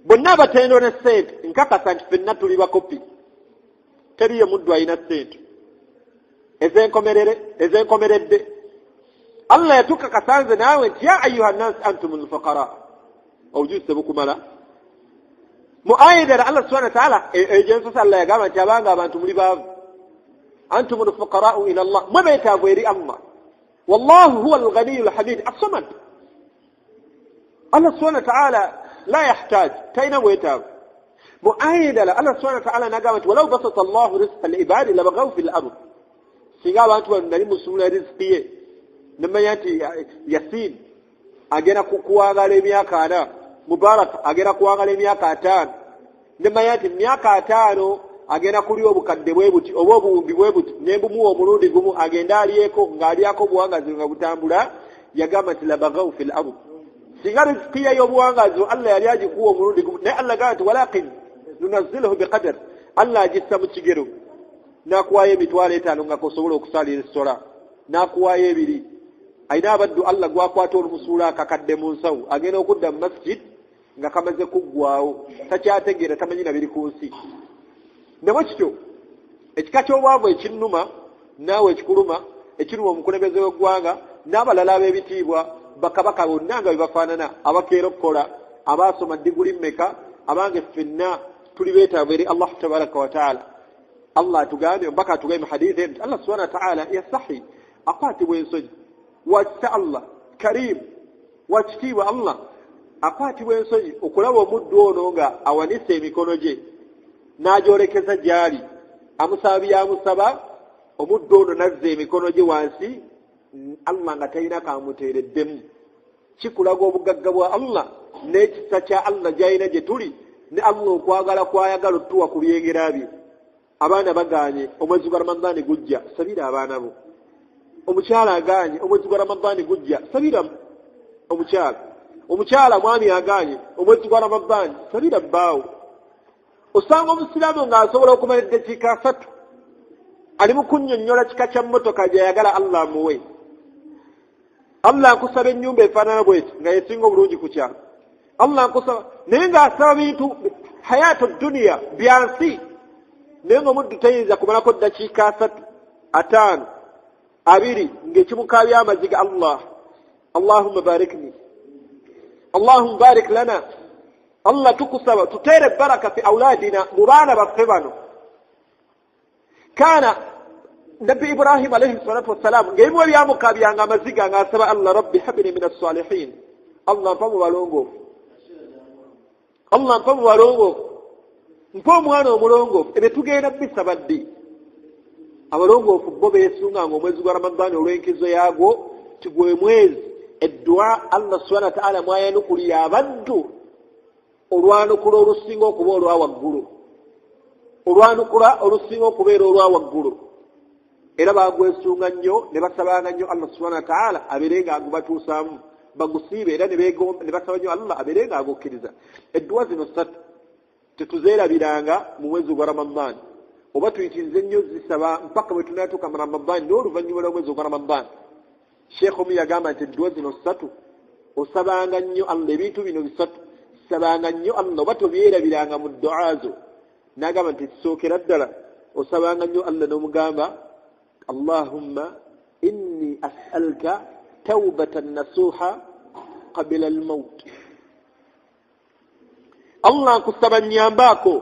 bonna abatendo ne ssente. Nkakasa nti ffenna tuli bakopi, teriyo muddu alina ssente ezenkomeredde. Allah yatukakasa nze naawe nti ya ayuha nnasi antum lfuqara. Obujuzi tebukumala. Mu aya endala Allah subhana wataala egyensosa, Allah yagamba nti abanga abantu muli baavu, antum lfuqarau ila Allah, mwe beetaavu eri Allah, wallahu huwa alghaniyu lhamid assamad. Allah subhana wataala la yahtaj, talina bwetaavu. Mu aya endala Allah subhana wataala nagamba nti walau basata llahu rizqa liibadi labagaw fi l ard. Singa abantu bano nali musumula riziki ye, nemanya nti Yasin agenda kuwangala emyaka 40, Mubarak agenda kuwangala emyaka 50, nemanya nti myaka 50 agenda kulya obukadde bwe buti oba obuwumbi bwe buti, nembumuwa omulundi gumu agenda alyeko ng'alyako obuwangazi nga butambula, yagamba nti labagaw fi l ard. Singa riziki ye y'obuwangazi Allah yali agikuwa omulundi gumu, naye Allah gamba nti walakin nunazziluhu biqadar, Allah agissa mu kigero, n'akuwaayo 50,000 nga kosobola okusalira essola, n'akuwaayo 2. Ayina abaddu Allah gwakwata olumusuula akakadde mu nsawo, agenda okudda mu masjid nga kamaze kuggwawo, takyategeera, tamanyi na biri ku nsi. Nabwe kityo ekika ky'obwavu ekinnuma naawe ekikuluma, ekiruma omukulembeze w'eggwanga n'abalala ab'ebitiibwa, bakabaka bonna nga bwe bafaanana, abakeera okukola, abaasoma diguli mmeka, abange ffenna tuli beetaavu eri Allah tabaraka wataala. Allah atugambye, omubaka atugambye mu hadithi nti Allah subhana wataala yasahi, akwatibwa ensonyi, wakisa Allah karimu, wakitiibwa Allah akwatibwa ensonyi okulaba omuddu ono nga awanise emikono gye n'agyolekeza gy'ali, amusaba byamusaba, omuddu ono nazza emikono gye wansi, Allah nga talina kamuteereddemu. Kikulaga obugagga bwa Allah n'ekisa kya Allah gy'alina gye tuli, ne Allah okwagala kwayagala otuwa ku byengera bye. Abaana baganye, omwezi gwa Ramadhaani gujja, sabira abaana bo. Omukyala aganye, omwezi gwa Ramadhaani gujja, sabira omukyala. Omukyala mwami aganye, omwezi gwa Ramadhaani, sabira bbaawo. Osanga omusiraamu ng'asobola okumala eddakiika 3 ali mu kunnyonnyola kika kya mmotoka gy'ayagala Allah amuwe. Allah nkusaba ennyumba efaanana bweti nga yesinga obulungi ku kyalo. Allah nkusaba, naye ng'asaba bintu hayatu duniya bya nsi, naye ng'omuddu tayinza kumalako ddakiika 3, 5, 2 ng'ekimukaabya amaziga Allah, Allahumma barikni, Allahumma barik lana. Allah tukusaba tuteere baraka fi auladina, mu baana baffe bano. Kaana Nabbi Ibrahim alayhi salatu wassalam ng'ebimu ebyamukabyanga amaziga ng'asaba Allah rabbi habni min assalihin, Allah mpa mu balongoofu, Allah mpa mu balongoofu, mpa omwana omulongoofu. Ebyo tugenda bisaba ddi? Abalongoofu bo beesunganga omwezi gwa Ramadhaani olw'enkizo yaagwo, ti gwe mwezi eddua Allah subhana wataala mwayanukulira abaddu olwanukula olusinga okuba olwa waggulu, olwanukula olusinga okubeera olwa waggulu. Era bagwesunga nnyo ne basabanga nnyo Allah subhana wataala abeere nga agubatuusaamu, bagusiibe, era ne basaba nnyo Allah abeere nga agukkiriza. Edduwa zino 3 tetuzeerabiranga mu mwezi gwa Ramadhaani, oba tuyitirize nnyo zisaba mpaka bwe tunaatuuka mu Ramadhaani n'oluvannyuma lw'omwezi gwa Ramadhaani. Sheekh omu yagamba nti edduwa zino 3 osabanga nnyo Allah, ebintu bino 3 sabanga nnyo Allah, oba tobyerabiranga mu ddu'a zo. N'agamba nti ekisookera ddala osabanga nnyo Allah n'omugamba Allahumma inni as'aluka tawbatan nasuha qabla al-maut. Allah nkusaba nnyambaako,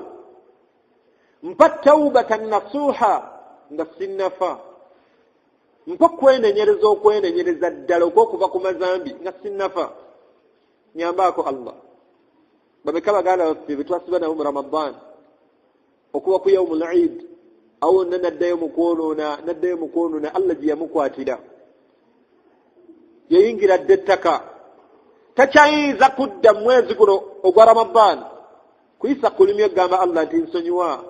mpa tawbatan nasuha nga sinnafa, mpa okwenenyereza okwenenyereza ddala okw'okuva ku mazambi nga sinnafa, nyambaako Allah. Bameka baganda baffe be twasiba nabo mu Ramadhan okuba ku yaumul Eid, awo wonna naddayo mu kwonoona, naddayo mu kwonoona, Allah gye yamukwatira yayingira dda ettaka, takyayinza kudda mu mwezi guno ogwa Ramadhan kuyisa kulimi okugamba Allah nti nsonyiwa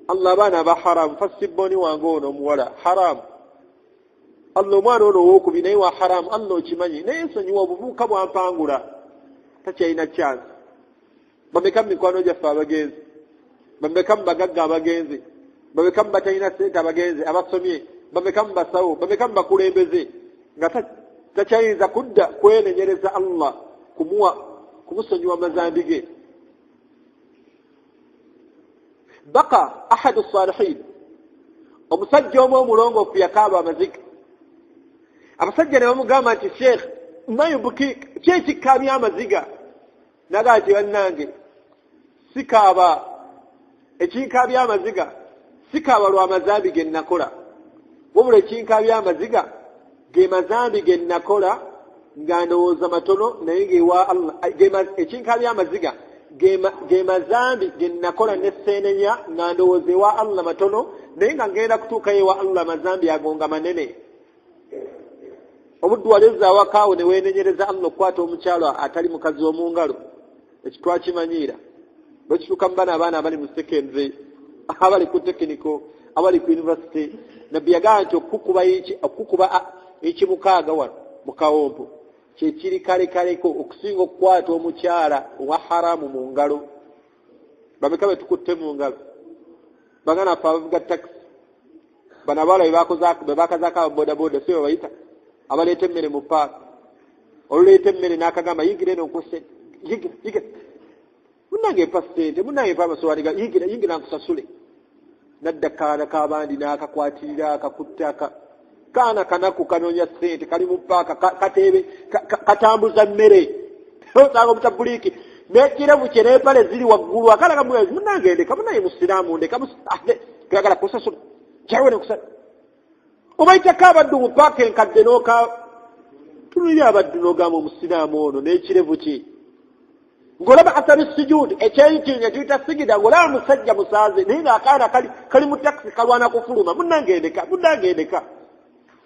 Allah abaana aba haramu, fasibboni wange ono omuwala haramu, Allah omwana ono owookubi naye wa haramu, Allah okimanyi, naye nsonyiwa obuvubuka bwampangula. Takyalina chance. Bameka mu mikwano gyaffe abagenzi, bameka mu bagagga abagenzi, bameka mu batalina ssente abagenzi abasomye, bameka mu basawo, bameka mu bakulembeze nga takyayinza kudda kwenenyereza Allah kumuwa kumusonyiwa mazambi ge. Baka ahadu salihin, omusajja omu omulongoofu yakaaba amaziga, Abasajja ne bamugamba nti, "Sheekh, mayubukik, ki ekikkaabya amaziga?" Nagaa nti, "Bannange, sikaaba. Ekinkaabya amaziga sikaaba lwa mazambi ge nnakola, wabula ekinkaabya amaziga ge mazambi ge nnakola nga ndowooza matono, naye ngewa Allah. Ekinkaabya amaziga ge mazambi ge nnakola ne seenenya nga ndowooza ewa Allah matono, naye nga ngenda kutuukayo ewa Allah amazambi ago nga manene." Omuddu walezza awakaawo ne weenenyereza Allah okukwata omukyalo atali mukazi w'omu ngalo, ekyo twakimanyiira. Bwekituuka mu bana abaana abali mu secondary, abali ku technical, abali ku university, Nabbi yagamba nti okukuba ekimukaaga wano mu kawompo kyekiri kalekaleko okusinga okukwata omukyala owa haramu mu ngalo. Bameka betukutte mu ngalo? Baganda ffe abavuga takisi, bano abawala bebakazaako ababodaboda, si bebayita abaleeta emmere mu paaka? Oluleeta emmere n'akagamba, "Yingira eno nkuse, yingira, yingira munange, mpa ssente, munange mpa amasowaani, yingira, yingira nkusasule." Nadda kaana k'abandi n'akakwatirira, akakutte aka kaana kanaku kanoonya ssente, kali mu paaka, kateebe katambuza mmere. Osanga omutabuliiki n'ekirevu kye n'empale ziri waggulu, akaana kamu, "Munange ndeka, munange musiraamu ndeka, tuyagala kusasula kyawe nekusala." Obayitako abaddu mu paaka enkadde, n'oka tunulira abaddu n'ogamba, "Omusiraamu ono n'ekirevu kye," ng'olaba athari sujud, ekyeyikinga tuyita sigida, ng'olaba musajja musaaze, naye ng'akaana kali mu takisi kalwana kufuluma, "Munnange ndeka, munnange ndeka,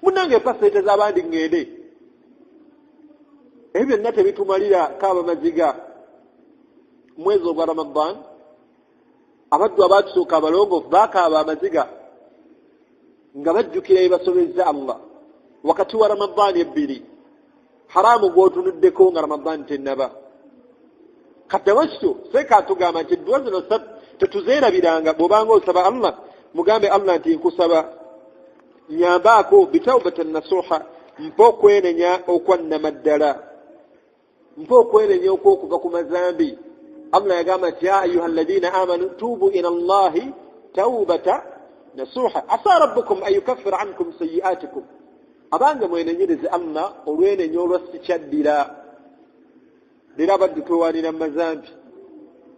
munnange mpa ssente z'abandi ŋŋende." Ebyo byonna tebitumalira kaaba maziga mwezi ogwa Ramadan. Abaddu abatusooka abalongoofu bakaaba amaziga nga bajjukira ebibasobezza Allah wakati wa Ramadaani ebbiri. Haramu gw'otunuddeko nga Ramadaani tennaba. Kati awekityo seeka atugamba nti edduwa zino tetuzeerabiranga. Bw'obanga osaba Allah, mugambe Allah nti, "Nkusaba nyambaako bitaubatan nasuha, mpa okwenenya okwannamaddala, mpa okwenenya okwokuva ku mazambi." Allah yagamba nti, "Ya ayuha alladhina amanu tubu ila Allahi taubata nasuha, asa rabbukum an yukaffira ankum sayiatikum." Abange mwenenyereze Allah olwenenya olwa sikyaddira. Leero abaddu twewanira mu mazambi.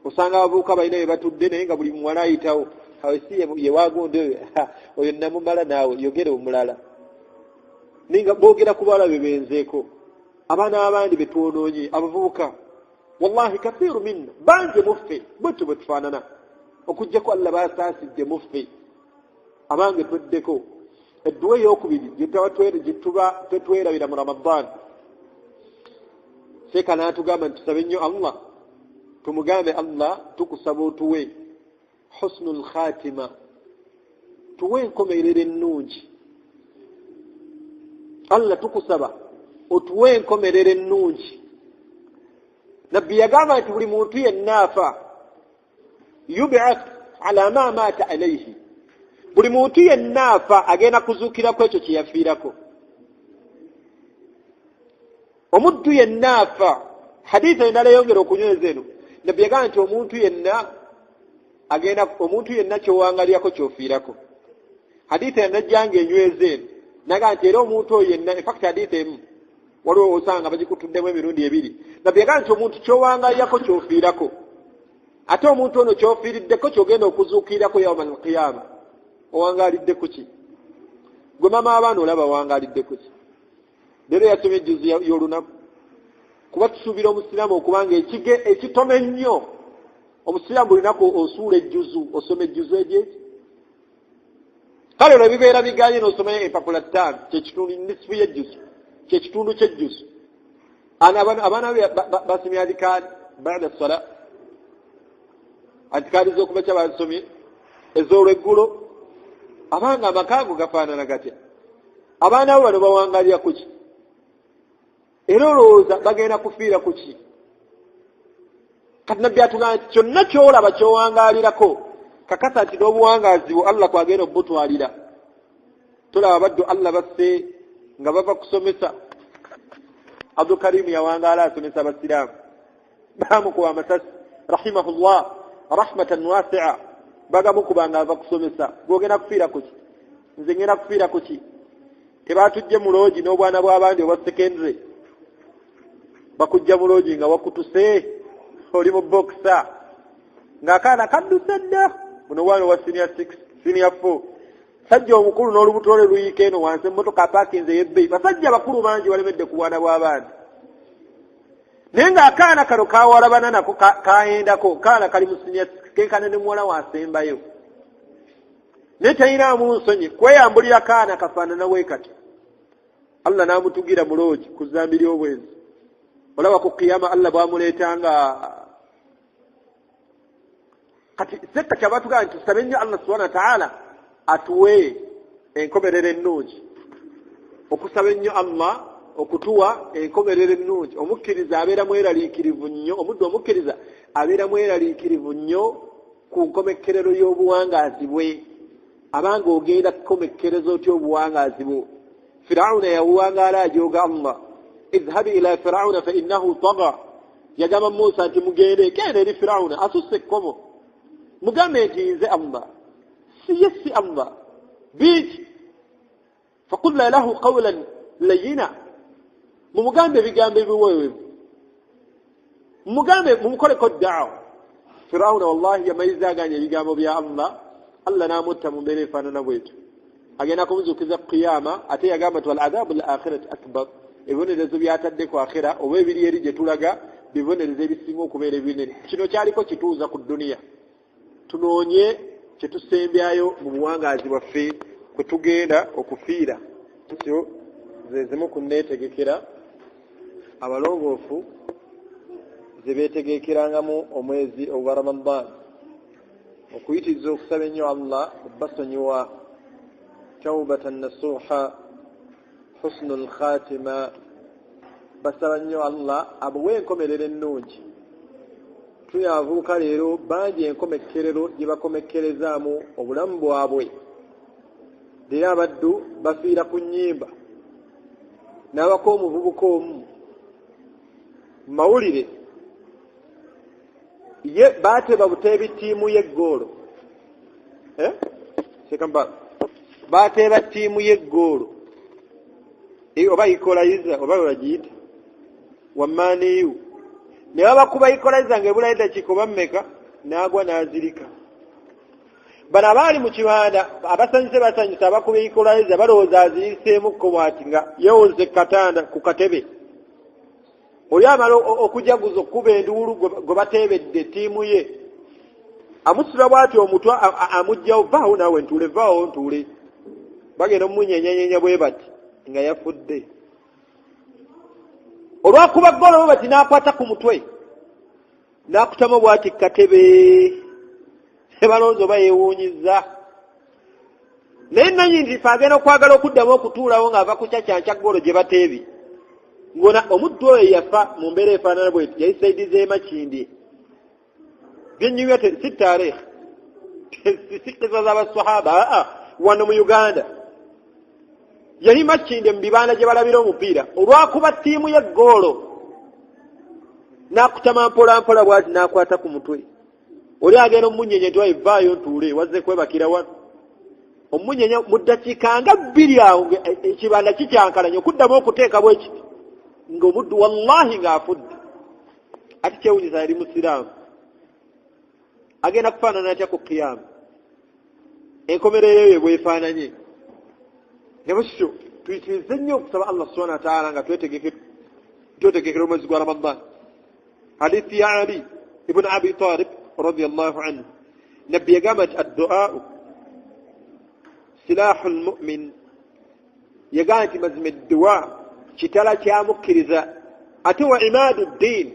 Osanga abavubuka balina bye batudde, naye nga buli muwala ayitawo, "Awe si yewagundi oyo? Oyo namumala, naawe yogere omulala." Naye nga boogera ku bawala be benzeeko, abaana abandi betwonoonye. Abavubuka, wallahi, kathiru minna, bange muffe bwetyo bwe tufaanana, okugjako Allah basaasidde muffe. Abange tweddeko. Edduwa eyokubiri gyetuba tetwerabira mu Ramadan, seeka n'atugamba nti tusabe nnyo Allah, tumugambe, "Allah, tukusaba otuwe husnu lkhatima, tuwe enkomerero ennungi. Allah, tukusaba otuwe enkomerero ennungi." Nabbi yagamba nti buli muntu yenna afa, yubath ala ma maata alaihi, buli muntu yenna afa agenda kuzuukirako ekyo kye yafiirako. Omuddu yenna afa, haditha endala eyongera okunyweza eno, Nabbi yagamba nti omuntu yenna agenda, omuntu yenna kyowangalirako kyofiirako. Haditha yanajjanga enyweza eno, naga nti era omuntu oyo yenna, infact haditha emu waliwo osanga bagikutuddemu emirundi ebiri. Nabbi yagamba nti omuntu kyowangalirako kyofiirako, ate omuntu ono kyofiiriddeko kyogenda okuzuukirirako yauma alqiyama. Owangalidde kuki? Gwe mama abaana olaba owangalidde kuki? Leero yasomye ejjuzi y'olunaku, kuba tusuubira omusiraamu okubanga ekige ekitono ennyo. Omusiraamu buli lunaku osuula ejjuzu, osoma ejjuzu egyeki. Kale olwo ebibeera biganye n'osomayo empapula 5, kyekitundu, nisifu y'ejjuzu, kyekitundu ky'ejjuzu. Abaana be basomye adikaari bada sala, adikaari z'okumakya bazisomye, ez'olweggulo. Abanga amakaago gafaanana gatya? Abaana bo bano bawangalira kuki? Era olowooza bagenda kufiira kuki? Kati Nabbi atugamba nti kyonna kyolaba kyowangalirako, kakasa nti n'obuwangaazi bwo Allah kwagenda obutwalira. Tolaba baddu Allah basse nga bava kusomesa? Abdulkarimu yawangaala asomesa abasiraamu, bamukuba amasasi, rahimahullah rahmatan wasia. Bagamukuba nga ava kusomesa. Gwogenda kufiira kuki? Nze ngenda kufiira kuki? Tebatujje mu loogi n'obwana bw'abandi obwa secondary, bakujja mu loogi nga wakutuse, oli mu boxer, ng'akaana kadduse dda. Buno bwana obwa senior 6, senior 4, sajja omukulu n'olubuto lwe luyiika eno wansi, emmotoka apaakinze ey'ebbeeyi. Basajja bakulu bangi balemedde ku bwana bw'abaana, naye ng'akaana kano kawalabana nako kayendako. Kaana kali mu senior 6, kenkana ne muwala wasembayo, naye talinaamu nsonyi kweyambulira kaana kafaanana bwe kati. Allah n'amutugira mu loogi ku zambi ly'obwenzi. Olaba ku kiyama Allah bwamuleetanga. Kati sekka kyabatugamba nti tusabe nnyo Allah subhana wataala atuwe enkomerero ennungi, okusaba ennyo Allah okutuwa enkomerero ennungi. Omukkiriza abeera mweraliikirivu nnyo, omuddu omukkiriza abeera mweraliikirivu nnyo ku nkomekkerero y'obuwangaazi bwe. Abanga ogenda kukomekkereza otya obuwangaazi bwo? Firawuna yawuwangaala ajooga Allah. Idhhabi ila firawuna fa innahu taga. Yagamba Musa nti mugende, genda eri Firawuna asusse ekkomo, mugambe nti nze Allah, si ye si Allah bingi. Faqulla lahu qawlan layina, mumugambe ebigambo ebiwewevu, mumugambe, mumukoleko daawa. Firawuna wallahi yamaliza aganya ebigambo bya Allah, Allah n'amutta mu mbeera efaanana bwetyo. Agenda kumuzuukiza ku kiyama. Ate yagamba nti waladhabu l akhirati akbar, ebibonerezo byatadde ku akhira oba ebiri eri gye tulaga bibonerezo ebisinga okubeera ebinene. Kino kyaliko kituuza ku duniya, tunoonye kyetusembyayo mu buwangaazi bwaffe kwe tugenda okufiira. Kityo ze zimu ku nneetegekera abalongoofu ze beetegekerangamu omwezi ogwa Ramadan, okuyitiriza okusaba ennyo Allah obbasonyiwa, taubatan nasuha, husnu lkhatima. Basaba nnyo Allah abuwe enkomerero ennungi. Tuli abavubuka leero bangi enkomekkerero gye bakomekkerezaamu obulamu bwabwe. Leero abaddu bafiira ku nnyimba. N'abako omuvubuka omu mawulire ye baateba buteebi ttiimu y'eggoolo, eh? Bateeba ttiimu y'eggoolo oba ikolayiza oba webagiyita wamaaniyu, ne babakuba ikolayiza ng'ebulayo eddakiika oba mmeka, n'agwa n'azirika. Bano abaali mu kibanda abasanyuse basanyuse, abakuba ikolayiza balowooza aziriseemukko bwati nga yeewuze katanda ku katebe. Oli amala okujaguza okukuba enduulu gwe bateebedde ttiimu ye, amusula bwati omutwe, amugjawo, vaawo naawe ntuule, vaawo ntuule. Bagenda omumunyenyanyenya bwe bati nga yafudde olwakuba ggoolo bwe bati, n'akwata ku mutwe n'akutama bwati katebe. Tebalowooza oba yeewuunyizza, naye nanyi nti fe agenda okwagala okuddamu okutuulawo ng'ava ku kyakyankya ggoolo gye bateebi ngona. Omuddu oyo yafa mu mbeera efaanana bweti, yali saidi z'emakindi. Byenyumya si taarikh, si kisa z'abasahaba, aa wano mu Uganda yali Makinde mu bibanda gye balabira omupiira. Olwakuba ttiimu y'eggoolo n'akutama mpola mpola bwati n'akwata ku mutwe. Oli agenda omunyenya nti wayi vaayo ntuule, wazze kwebakira wano. Omunyenya mu ddakiika nga 2 awo ekibanda kikyankalanye okuddamu okuteeka bwe kiti ng'omuddu wallahi ng'afudde. Ati kyewunyisa yali musiraamu. Agenda kufaanana atya ku kiyama enkomerero eyo bwefaananye? Ne bwekityo tuyitirize nnyo okusaba Allah subhana wataala nga twetegekera omwezi gwa Ramadan. Hadithi ya Ali ibn Abi Talib radiallahu anhu, nabbi yagamba nti adduau silahu lmumin. Yagamba nti mazima edduwa kitala kyamukkiriza, ate wa imaadu ddiin,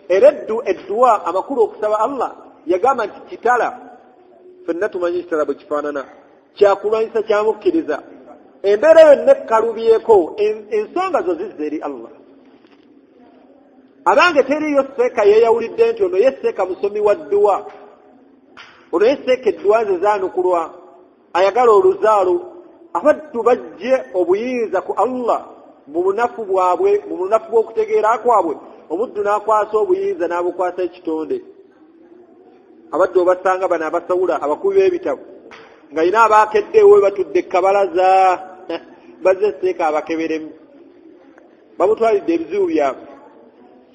era edduwa amakulu okusaba Allah, yagamba nti kitala. Fenna tumanyi kitala bwe kifaanana, kyakulwanyisa kyamukkiriza. Embeera yonna ekkalubyeko, ensonga zo zizza eri Allah. Abange teriiyo seeka yeeyawulidde nti ono ye seeka musomi wa dduwa, ono ye seeka edduwa ze zaanukulwa, ayagala oluzaalo. Abaddu bajje obuyinza ku Allah mu bunafu bwabwe, mu bunafu bw'okutegeera kwabwe. Omuddu n'akwasa obuyinza n'abukwasa ekitonde. Abaddu obasanga bano abasawula abakubi b'ebitabo nga yina abaakedde ewe batudde kabalaza Bazze seeka abakeberemu, bamutwalidde ebizibu byabwe.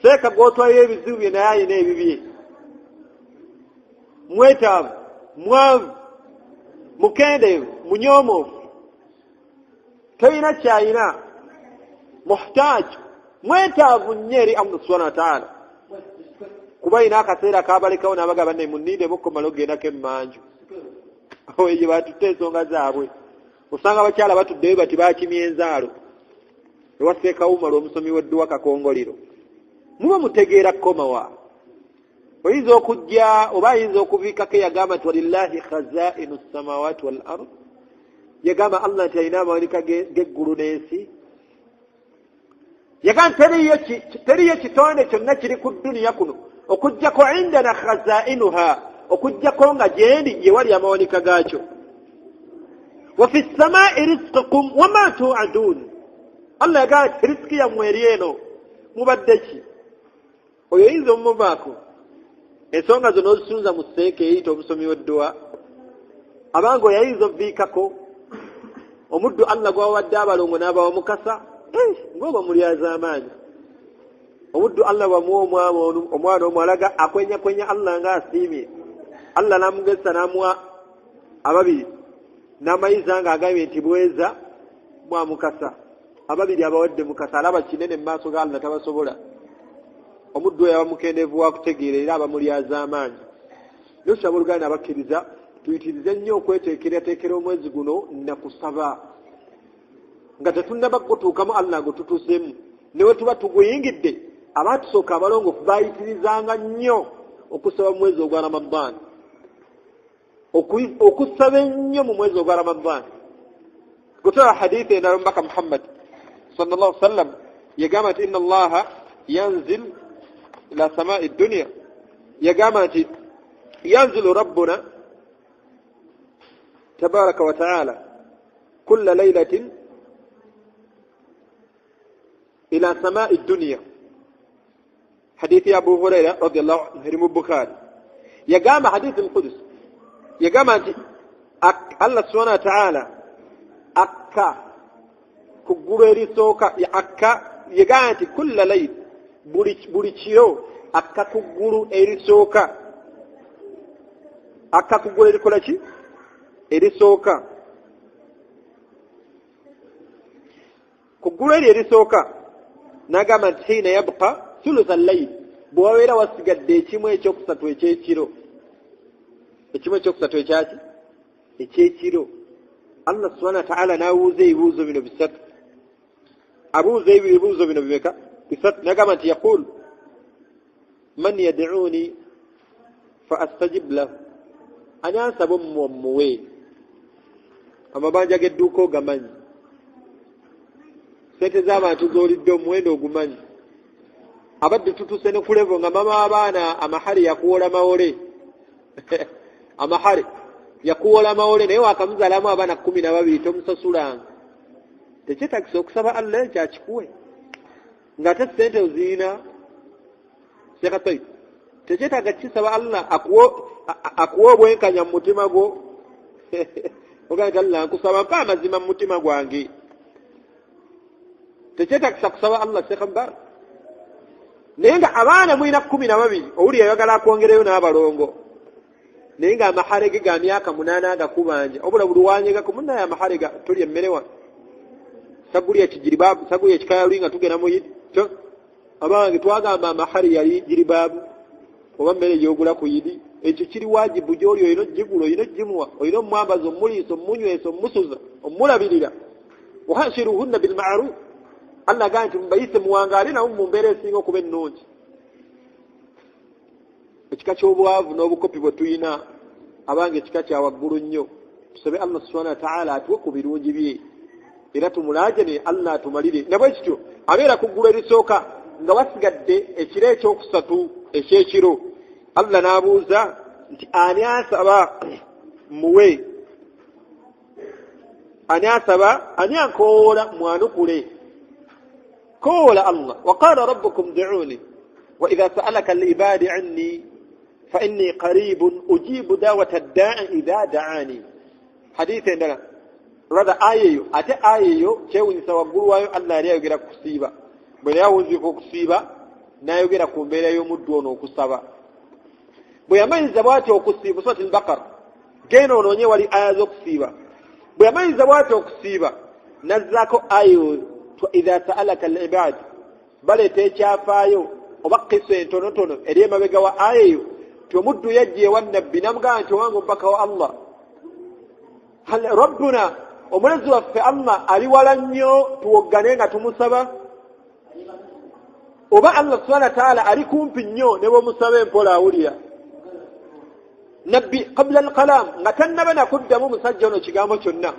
Seeka gw'otwalira ebizibu bye naye alina ebibye, mwetaavu, mwavu, mukendeevu, munyoomoofu, talina kyalina, muhtaaju, mwetaavu nnyo eri Allah subhana wataala, kuba alina akaseera kabalekawo n'abagamba naye muninde mukomala okugendako emmanju oyo gye batutte ensonga zaabwe. Osanga abakyala batuddeyo bati bakimya enzaalo ewa Seeka Umar omusomi w'edduwa Kakongoliro. Muba mutegeera komawa oyinza okujja oba ayinza okuviikako. Eyagamba nti walillahi khazainu samawati wal ard, yagamba Allah nti alina amawanika g'eggulu n'ensi. Yagamba teriyo kitonde kyonna kiri ku dduniya kuno okugjako indana khazainuha, okugjako nga gyendi yewali amawanika gaakyo. Wa fi ssamai rizqukum wama tuadun, Allah yagamba nti risiki yammwe eri eno. Mubadde ki? Oyo oyinza omumuvaako ensonga zo n'ozisunza mu seeka eyiyita omusomi w'edduwa. Abanga oyo ayinza oviikako omuddu Allah gwawadde abalongo n'abawa mukasa ng'oba mulyazaamaanyi. Omuddu Allah bwamuwa omwana omu alaga akwenyakwenya Allah nga asiimye. Allah n'amugezesa n'amuwa ababiri n'amayiza nga agambye nti bweza bwa mukasa. Ababiri abawadde mukasa, alaba kinene mu maaso ga Allah, tabasobola. Omuddu oyo aba mukendeevu wa kutegeera era aba mulyazaamaanyi. Nosaba oluganda abakkiriza tuyitirize nnyo okweteekerateekera omwezi guno nakusaba nga tetunnaba kugutuukamu. Allah gwe tutuuseemu newe tuba tuguyingidde, abatusooka abalongoofu bayitirizanga nnyo okusaba mu mwezi ogwa Ramadaani, okusaba ennyo mu mwezi ogwa Ramadaani. Gutala hadithi endala, omubaka Muhammad sallallahu sallam yagamba nti inna Allaha yanzil ila samai dunia, yagamba nti yanzilu rabbuna tabaraka wa taala kulla lailatin ila samai dunia. Hadithi ya Abu Huraira radiallahu anhu eri mu Bukhari, yagamba hadithi lqudus, yagamba nti Allah subhana wa taala akka ku ggulu erisooka, akka, yagamba nti kulla lail, buli kiro akka ku ggulu erisooka, akka ku ggulu erikola ki? Erisooka. Ku ggulu eri erisooka n'agamba nti hiina yabqa thulutha llail, bwe wabeera wasigadde ekimu ekyokusatu ekyekiro, ekimu ekyokusatu ekyaki? Ekyekiro. Allah subhana wataala n'abuuza ebibuuzo bino bisatu. Abuuza ebibuuzo bino bimeka? Bisatu. N'agamba nti yaqul man yad'uni fa astajib lahu, ani ansaba omuwa mmuwe? Amabanja g'edduuka ogamanyi, sente z'abantu z'olidde omuwendo ogumanyi. Abadde tutuse ne ku level nga mama w'abaana amahari yakuwola mawole, amahari yakuwola mawole, naye wakamuzaalamu abaana 12 tomusasulanga. Tekyetagisa okusaba Allah ekyo akikuwe ng'ate sente oziina? Sekatoi, tekyetaaga kukisaba Allah akuwe obwenkanya mu mutima gwo? Ogaa nti Allah nkusaba mpa amazima mu mutima gwange. Tekyetagisa kusaba Allah, Sekhambar? Naye nga abaana mulina 12, owuli yayagala akwongereyo n'abalongo, naye nga amahare ge ga myaka 8 agakubanja obula buli wanyegako munaye amahare ga tolya emmere wa sagulya ekijiribaabu, sagulya ekikayaluli nga tugenda mu yidi. Abange twagamba amahare yali jiribaabu oba mmere gyogula ku yidi, ekyo kiri wajibu gyoli, olina ogigula, olina ogimuwa, olina omwambaza, omuliisa, omunywesa, omusuza, omulabirira. Wahashiruhunna bilmaruf, Allah agamba nti mubayise muwangaale nabo mu mbeera esinga okuba ennungi. Ekika ky'obwavu n'obukopi bwe tuyina, abange, ekika kya waggulu nnyo. Tusabe Allah subhana wataala atuwe ku birungi bye era tumulaajane Allah atumalire. Nabwe kityo abeera ku ggulu erisooka nga wasigadde ekiro ekyokusatu ekyekiro, Allah n'abuuza nti ani asaba muwe? Ani asaba? Ani ankowoola mwanukule? Kowoola Allah. Waqala rabbukum duuni wa idha saalaka alibadi anni fa inni qaribun ujibu dawata ddai idha daani. Haditha endala Rather aya eyo, ate aya eyo kyewunyisa, waggulu waayo Allah yali ayogera ku kusiiba. Bwe naye awunzika okusiiba, n'ayogera ku mbeera y'omuddu ono okusaba. Bwe yamaliriza bw'atyo okusiiba, Surati Albakara, genda onoonye wali aya z'okusiiba. Bwe yamaliriza bw'atyo okusiiba, nazzaako aya idha sa'alaka al-ibad, baleeta ekyafaayo oba kisa entonotono eri emabega wa aya eyo, ti omuddu yajja ewa Nabbi namugamba nti, owange omubaka wa Allah, rabbuna, omulezi waffe Allah ali wala nnyo tuwoggane nga tumusaba, oba Allah subhana wataala ali kumpi nnyo ne bwomusaba empola awulira? Nabbi qabula alkalam nga tannaba nakuddamu musajja ono kigambo kyonna,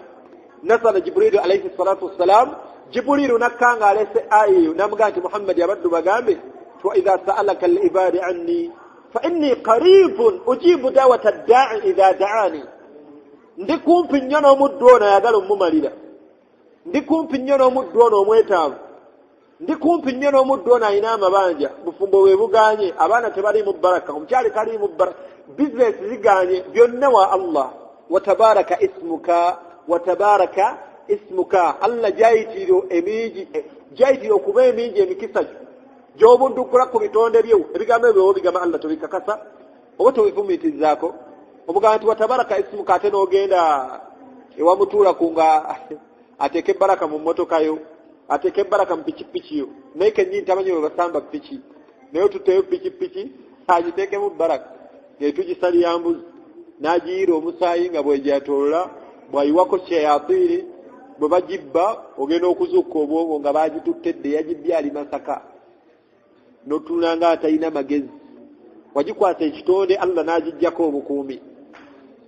nasala Jibuliru alaihi salatu wassalam. Jibuliru nakka nga alese aya eyo, namugamba nti, Muhammadi, abaddu bagambe ti, wa idha sa'alaka alibadi anni fa inni qaribun ujibu dawata ddai idha daani. Ndi kumpi nnyo n'omuddu ono ayagala omumalira, ndi kumpi nnyo n'omuddu ono omwetaavu, ndi kumpi nnyo n'omuddu ono alina amabanja, bufumbo bwe buganye, abaana tebaliimu baraka, omukyali taliimu baraka, bizinesi ziganye, byonna wa Allah. Watabaraka ismuka, watabaraka ismuka. Allah gyayitirira emingi, gyayitirira okuba emingi emikisa gyo gy'obuddukula ku bitonde byo. Ebigambo ebyo bigamba Allah, tobikakasa oba tobifumiitirizaako? Omugamba nti watabaraka ismuka, ate n'ogenda ewamutuula ku nga ateeka ebbaraka mu mmotoka yo, ateeka ebbaraka mu pikipiki yo. Naye kennyini tamanyi bwe basamba piki, naye otutteyo pikipiki agiteekemu baraka, ng'etugisalira mbuzi n'agiyiira omusaayi nga bwegyatolola, bw'ayiwako shayatiini, bwe bagibba ogenda okuzuuka obwongo nga bagitutte dde, yagibbye ali Masaka, n'otunula nga atalina magezi. Wagikwasa ekitonde, Allah n'agijjako obukuumi.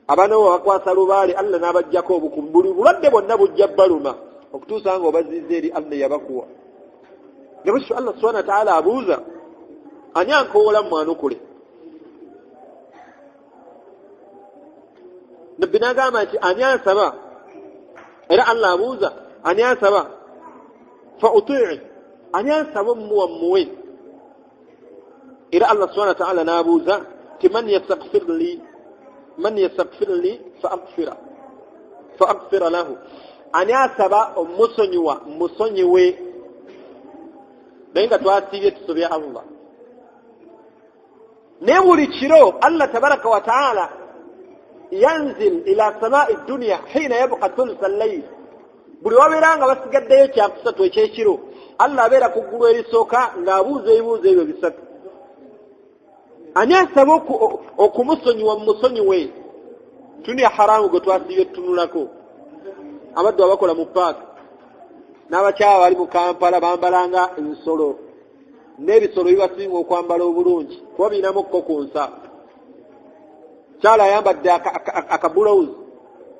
Abaana bo babakwasa lubaale, Allah n'abajjako obukuumi. Buli bulwadde bwonna bujja baluma okutuusa nga obazizza eri Allah yabakuwa. Ne bwekityo Allah subhana wataala abuuza, ani ankoowola mwanukule? Nabbi n'agamba nti, ani ansaba? Era Allah abuuza, ani ansaba fa utii? Ani ansaba omuwa mmuwe? Era Allah subhana wataala n'abuuza ti, man yastakfir li, man yastakfir li fa agfira lahu? Ani asaba omusonyiwa musonyiwe? Naye nga twasiibye tusobya Allah. Naye buli kiro Allah tabaraka wa taala yanzil ila samai dunya hina yabka thulutha llayl. Buli wabeera nga basigaddeyo kyakusatu ekyekiro, Allah abeera ku ggulu erisooka ng'abuuza ebibuuzo ebyo bisatu: ani asaba okumusonyiwa mumusonyiwe? Tuniya haramu gwe twasiibye tutunulako. Abaddu abakola mu paaka n'abakyala bali mu Kampala bambalanga ensolo, n'ebisolo bibasinga okwambala obulungi kuba birinamukko ku nsa. Kyala ayambadde akabulawuzi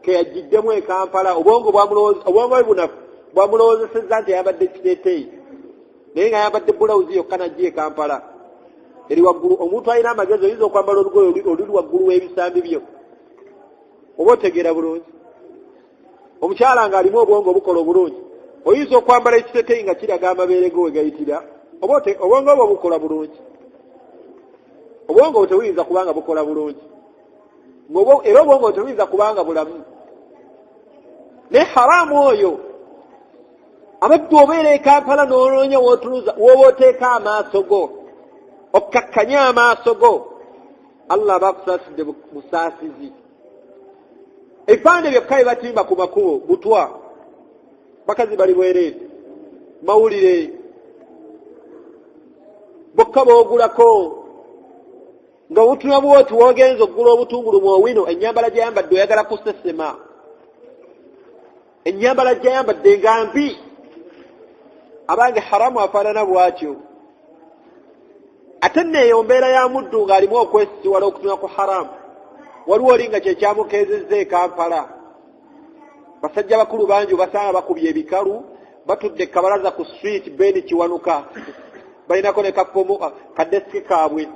keyagiddemu e Kampala, obwongo obwongo bwe bunafu bwamulowoozesezza nti ayambadde kiteeteeyi, naye nga ayambadde bulawuzi yokka najja e Kampala eri waggulu. Omuntu alina amagezi oyinza okwambala olugoye oluli waggulu w'ebisambi byo, oba otegeera bulungi? Omukyala ng'alimu obwongo obukola obulungi, oyinza okwambala ekiteeteeyi nga kiraga amabeere go we gayitira, oba obwongo bwo bukola bulungi? Obwongo bwe tebuyinza kubanga bukola bulungi, era obwongo tebuyinza kubanga bulamu. Naye haramu oyo abadde obeera e Kampala n'onoonya wootunuza, wooba oteeka amaaso go, okkakkanye amaaso go, Allah aba akusaasidde busaasizi. Ebipande byokka bye batimba ku makubo, butwa, bakazi bali bwereere, mawulire bokka boogulako nga obutuna bwoti. Wogenza okugula obutungulu bwowino, ennyambala gyayambadde oyagala kusesema, ennyambala gyayambadde nga mbi. Abange, haramu afaanana bwatyo. Ate nno eyo mbeera ya muddu ng'alimu okwesisiwala okutuna ku haramu. Waliwo oli nga kyekyamukeezezza e Kampala, basajja bakulu bangi obasanga bakubye ebikalu, batudde kabalaza ku street Ben Kiwanuka, balinako ne kafomu kadesiki kaabwe,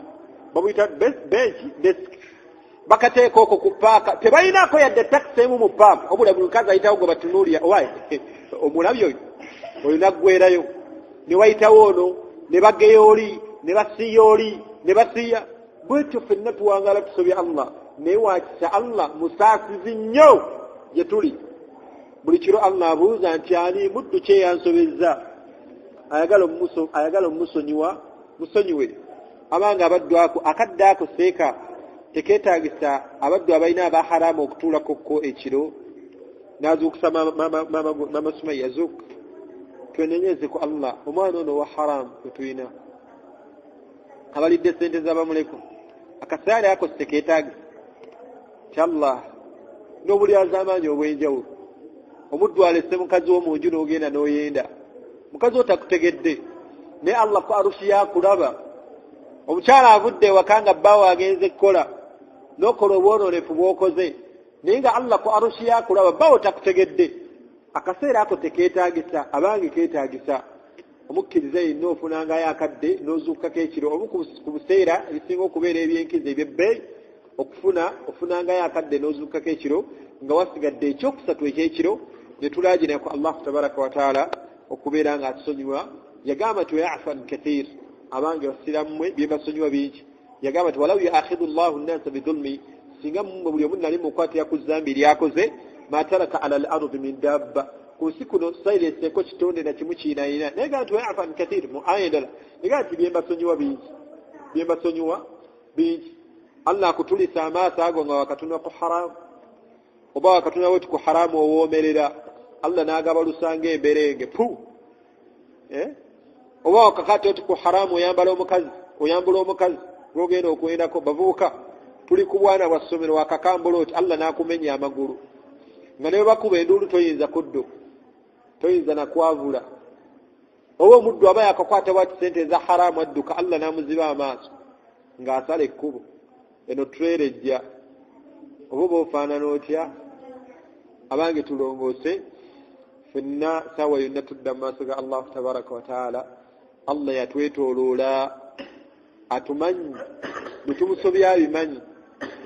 babuyita bench desk, bakateeka okwo ku paaka. Tebalinaako yadde takisi emu mu paaka, obula buli mukazi ayitawo gwe batunuulira, owa omulabye oyo, oyo naggwerayo, ne wayitawo ono, ne bageya oli, ne basiiya oli, ne basiiya. Bwetyo ffenna tuwangaala tusobya Allah, naye wakisa Allah musaasizi nnyo gye tuli. Buli kiro Allah abuuza nti ani muddu kye yansobezza, ayagala omusonyiwa, musonyiwe. Abanga abaddu ako akadde ako seeka tekeetagisa abaddu abalina abaharamu okutuulako ko ekiro. Nazuukusa mama Sumaya, zuuka twenenyeze ku Allah, omwana ono wa haramu wetulina abalidde sente z'abamuleko, akasaale ako tekeetagisa ti Allah n'obulyazaamaanyi obw'enjawulo. Omuddu alese mukazi wo mu nju n'ogenda n'oyenda, mukazi wo takutegedde, naye Allah ku arushi yakulaba. Omukyala avudde ewaka nga bbaawe agenze kukola, n'okola obwonoonefu bw'okoze, naye nga Allah ku arushi yakulaba, bbaawe takutegedde. Akaseera ako tekeetagisa, abange keetagisa. Omukkiriza yenna ofunangayo akadde n'ozuukukako ekiro, omu ku buseera ebisinga okubeera ebyenkizo ebyebbeeyi okufuna, ofunangayo akadde n'ozuukukako ekiro nga wasigadde ekyokusatu ekyekiro, ne tulaajira ku Allahu tabaraka wataala okubeera nga atusonyiwa. Yagamba nti wayafan kathir, abange basirammwe byebasonyiwa bingi. Yagamba nti walau yuakhidu llahu nnasa bidhulmi, singa mmwe buli omu nali mukwatira ku zambi lyakoze, ma taraka ala al ardi min dabba, ku nsi kuno saireseeko kitonde na kimu kiinayina. Naye gamba nti wayafan kathir mu aya endala, naye nti byembasonyiwa bingi, byembasonyiwa bingi. Allah akutulisa amaaso ago nga wakatunula ku haramu, oba wakatunula weti ku haramu owoomerera, Allah n'agabalusa ng'emberenge pu, oba wakakati oti ku haramu oyambala omukazi, oyambula omukazi gwogenda okwendako. Bavubuka tuli ku bwana bwa ssomero, wakakambula oti Allah n'akumenya amagulu, nga ne bwe bakuba enduulu toyinza kudduka, toyinza nakwavula. Oba omuddu aba yakakwata bwati sente eza haramu adduka, Allah n'amuziba amaaso ng'asala ekkubo, eno trailer ejja. Oba oba ofaanana otya? Abange tulongoose ffenna, saawa yonna tudda mu maaso ga Allahu tabaraka wataala. Allah yatwetooloola, atumanyi, bwe tumusobya abimanyi,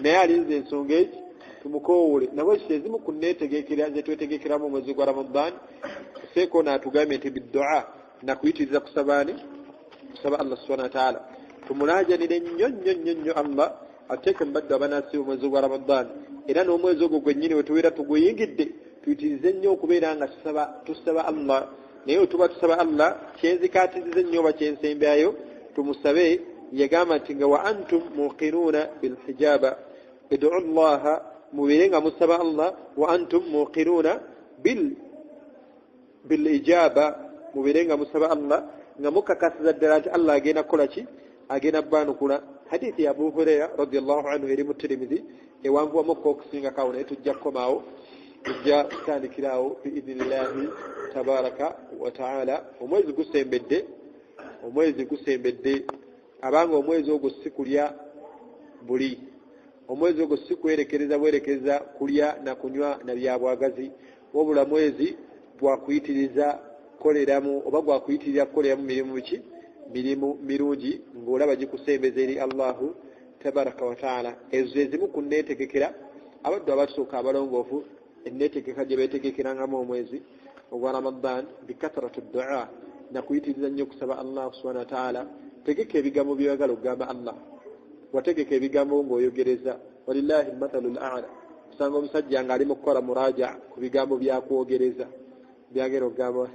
naye alinze ensonga eki tumukoowole. Nabwekityo ezimu ku neetegekera ze twetegekeramu omwezi gwa Ramadan, seeko naatugambye nti biddua, nakuyitiriza kusabaani, kusaba Allah subhana wataala, tumulaajanire nnyo nnyo nnyo nnyo Allah ateeke mubaddu abanaasiba omwezi gwa Ramadan. Era n'omwezi ogwo gwennyini we tubeera tuguyingidde, tuyitirize nnyo okubeera nga tusaba Allah. Naye we tuba tusaba Allah, kyenzikaatirize nnyo oba kyensembyayo tumusabe. Yagamba nti nga wa antum muqinuuna bilhijaba, edu llaha, mubeere nga musaba Allah, wa antum muqinuuna bilijaba, mubeere nga musaba Allah nga mukakasiza ddala nti Allah agenda kukola ki, agenda baanukula. Hadithi ya Abu Huraira radiallahu anhu eri mu Tirimizi, ewanvuwamukko okusingako awo, naye tujja kukomaawo, tujja kutandikiraawo biidhinillahi tabaraka wataala. Omwezi gusembedde, omwezi gusembedde. Abanga omwezi ogwo si kulya buli, omwezi ogwo si kwerekereza bwerekereza kulya na kunywa na byabwagazi, wabula mwezi gwakuyitiriza kukoleramu, oba gwakuyitirira kukoleramu mirimu ki, mirimu mirungi ng'olaba gikusembeza eri Allahu tabaraka wataala. Ezo ezimu ku neetegekera abaddu abatusooka abalongoofu, enneetegeka gye beetegekerangamu omwezi ogwa Ramadan, bikathratu ddua, nakuyitiriza nnyo okusaba Allah subhana wataala. Tegeka ebigambo byoyagala okugamba Allah, wategeka ebigambo ng'oyogereza. Walillahi mathalu l ala, osanga omusajja ng'ali mu kukola muraja ku bigambo byakwogereza byagenda okugamba,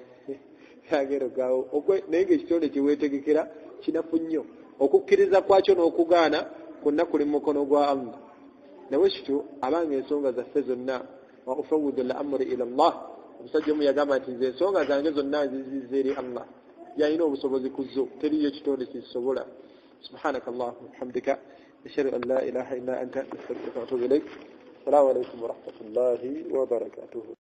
byagenda okugamba, naye ngaekitonde kyeweetegekera kinafu nnyo, okukkiriza kwakyo n'okugaana kwonna kuli mu mukono gwa Allah. Nawe kityo abanga ensonga zaffe zonna, wa ufawidu l amri ila llah. Omusajja omu yagamba nti nze ensonga zange zonna nziziza eri Allah, yalina obusobozi ku zo, teriyo kitonde kizisobola. Subhanaka allahuma bihamdika, ashhadu an la ilaha illa anta, astaghfiruka wa atubu ilaik. Assalamu alaikum warahmatullahi wabarakatuhu.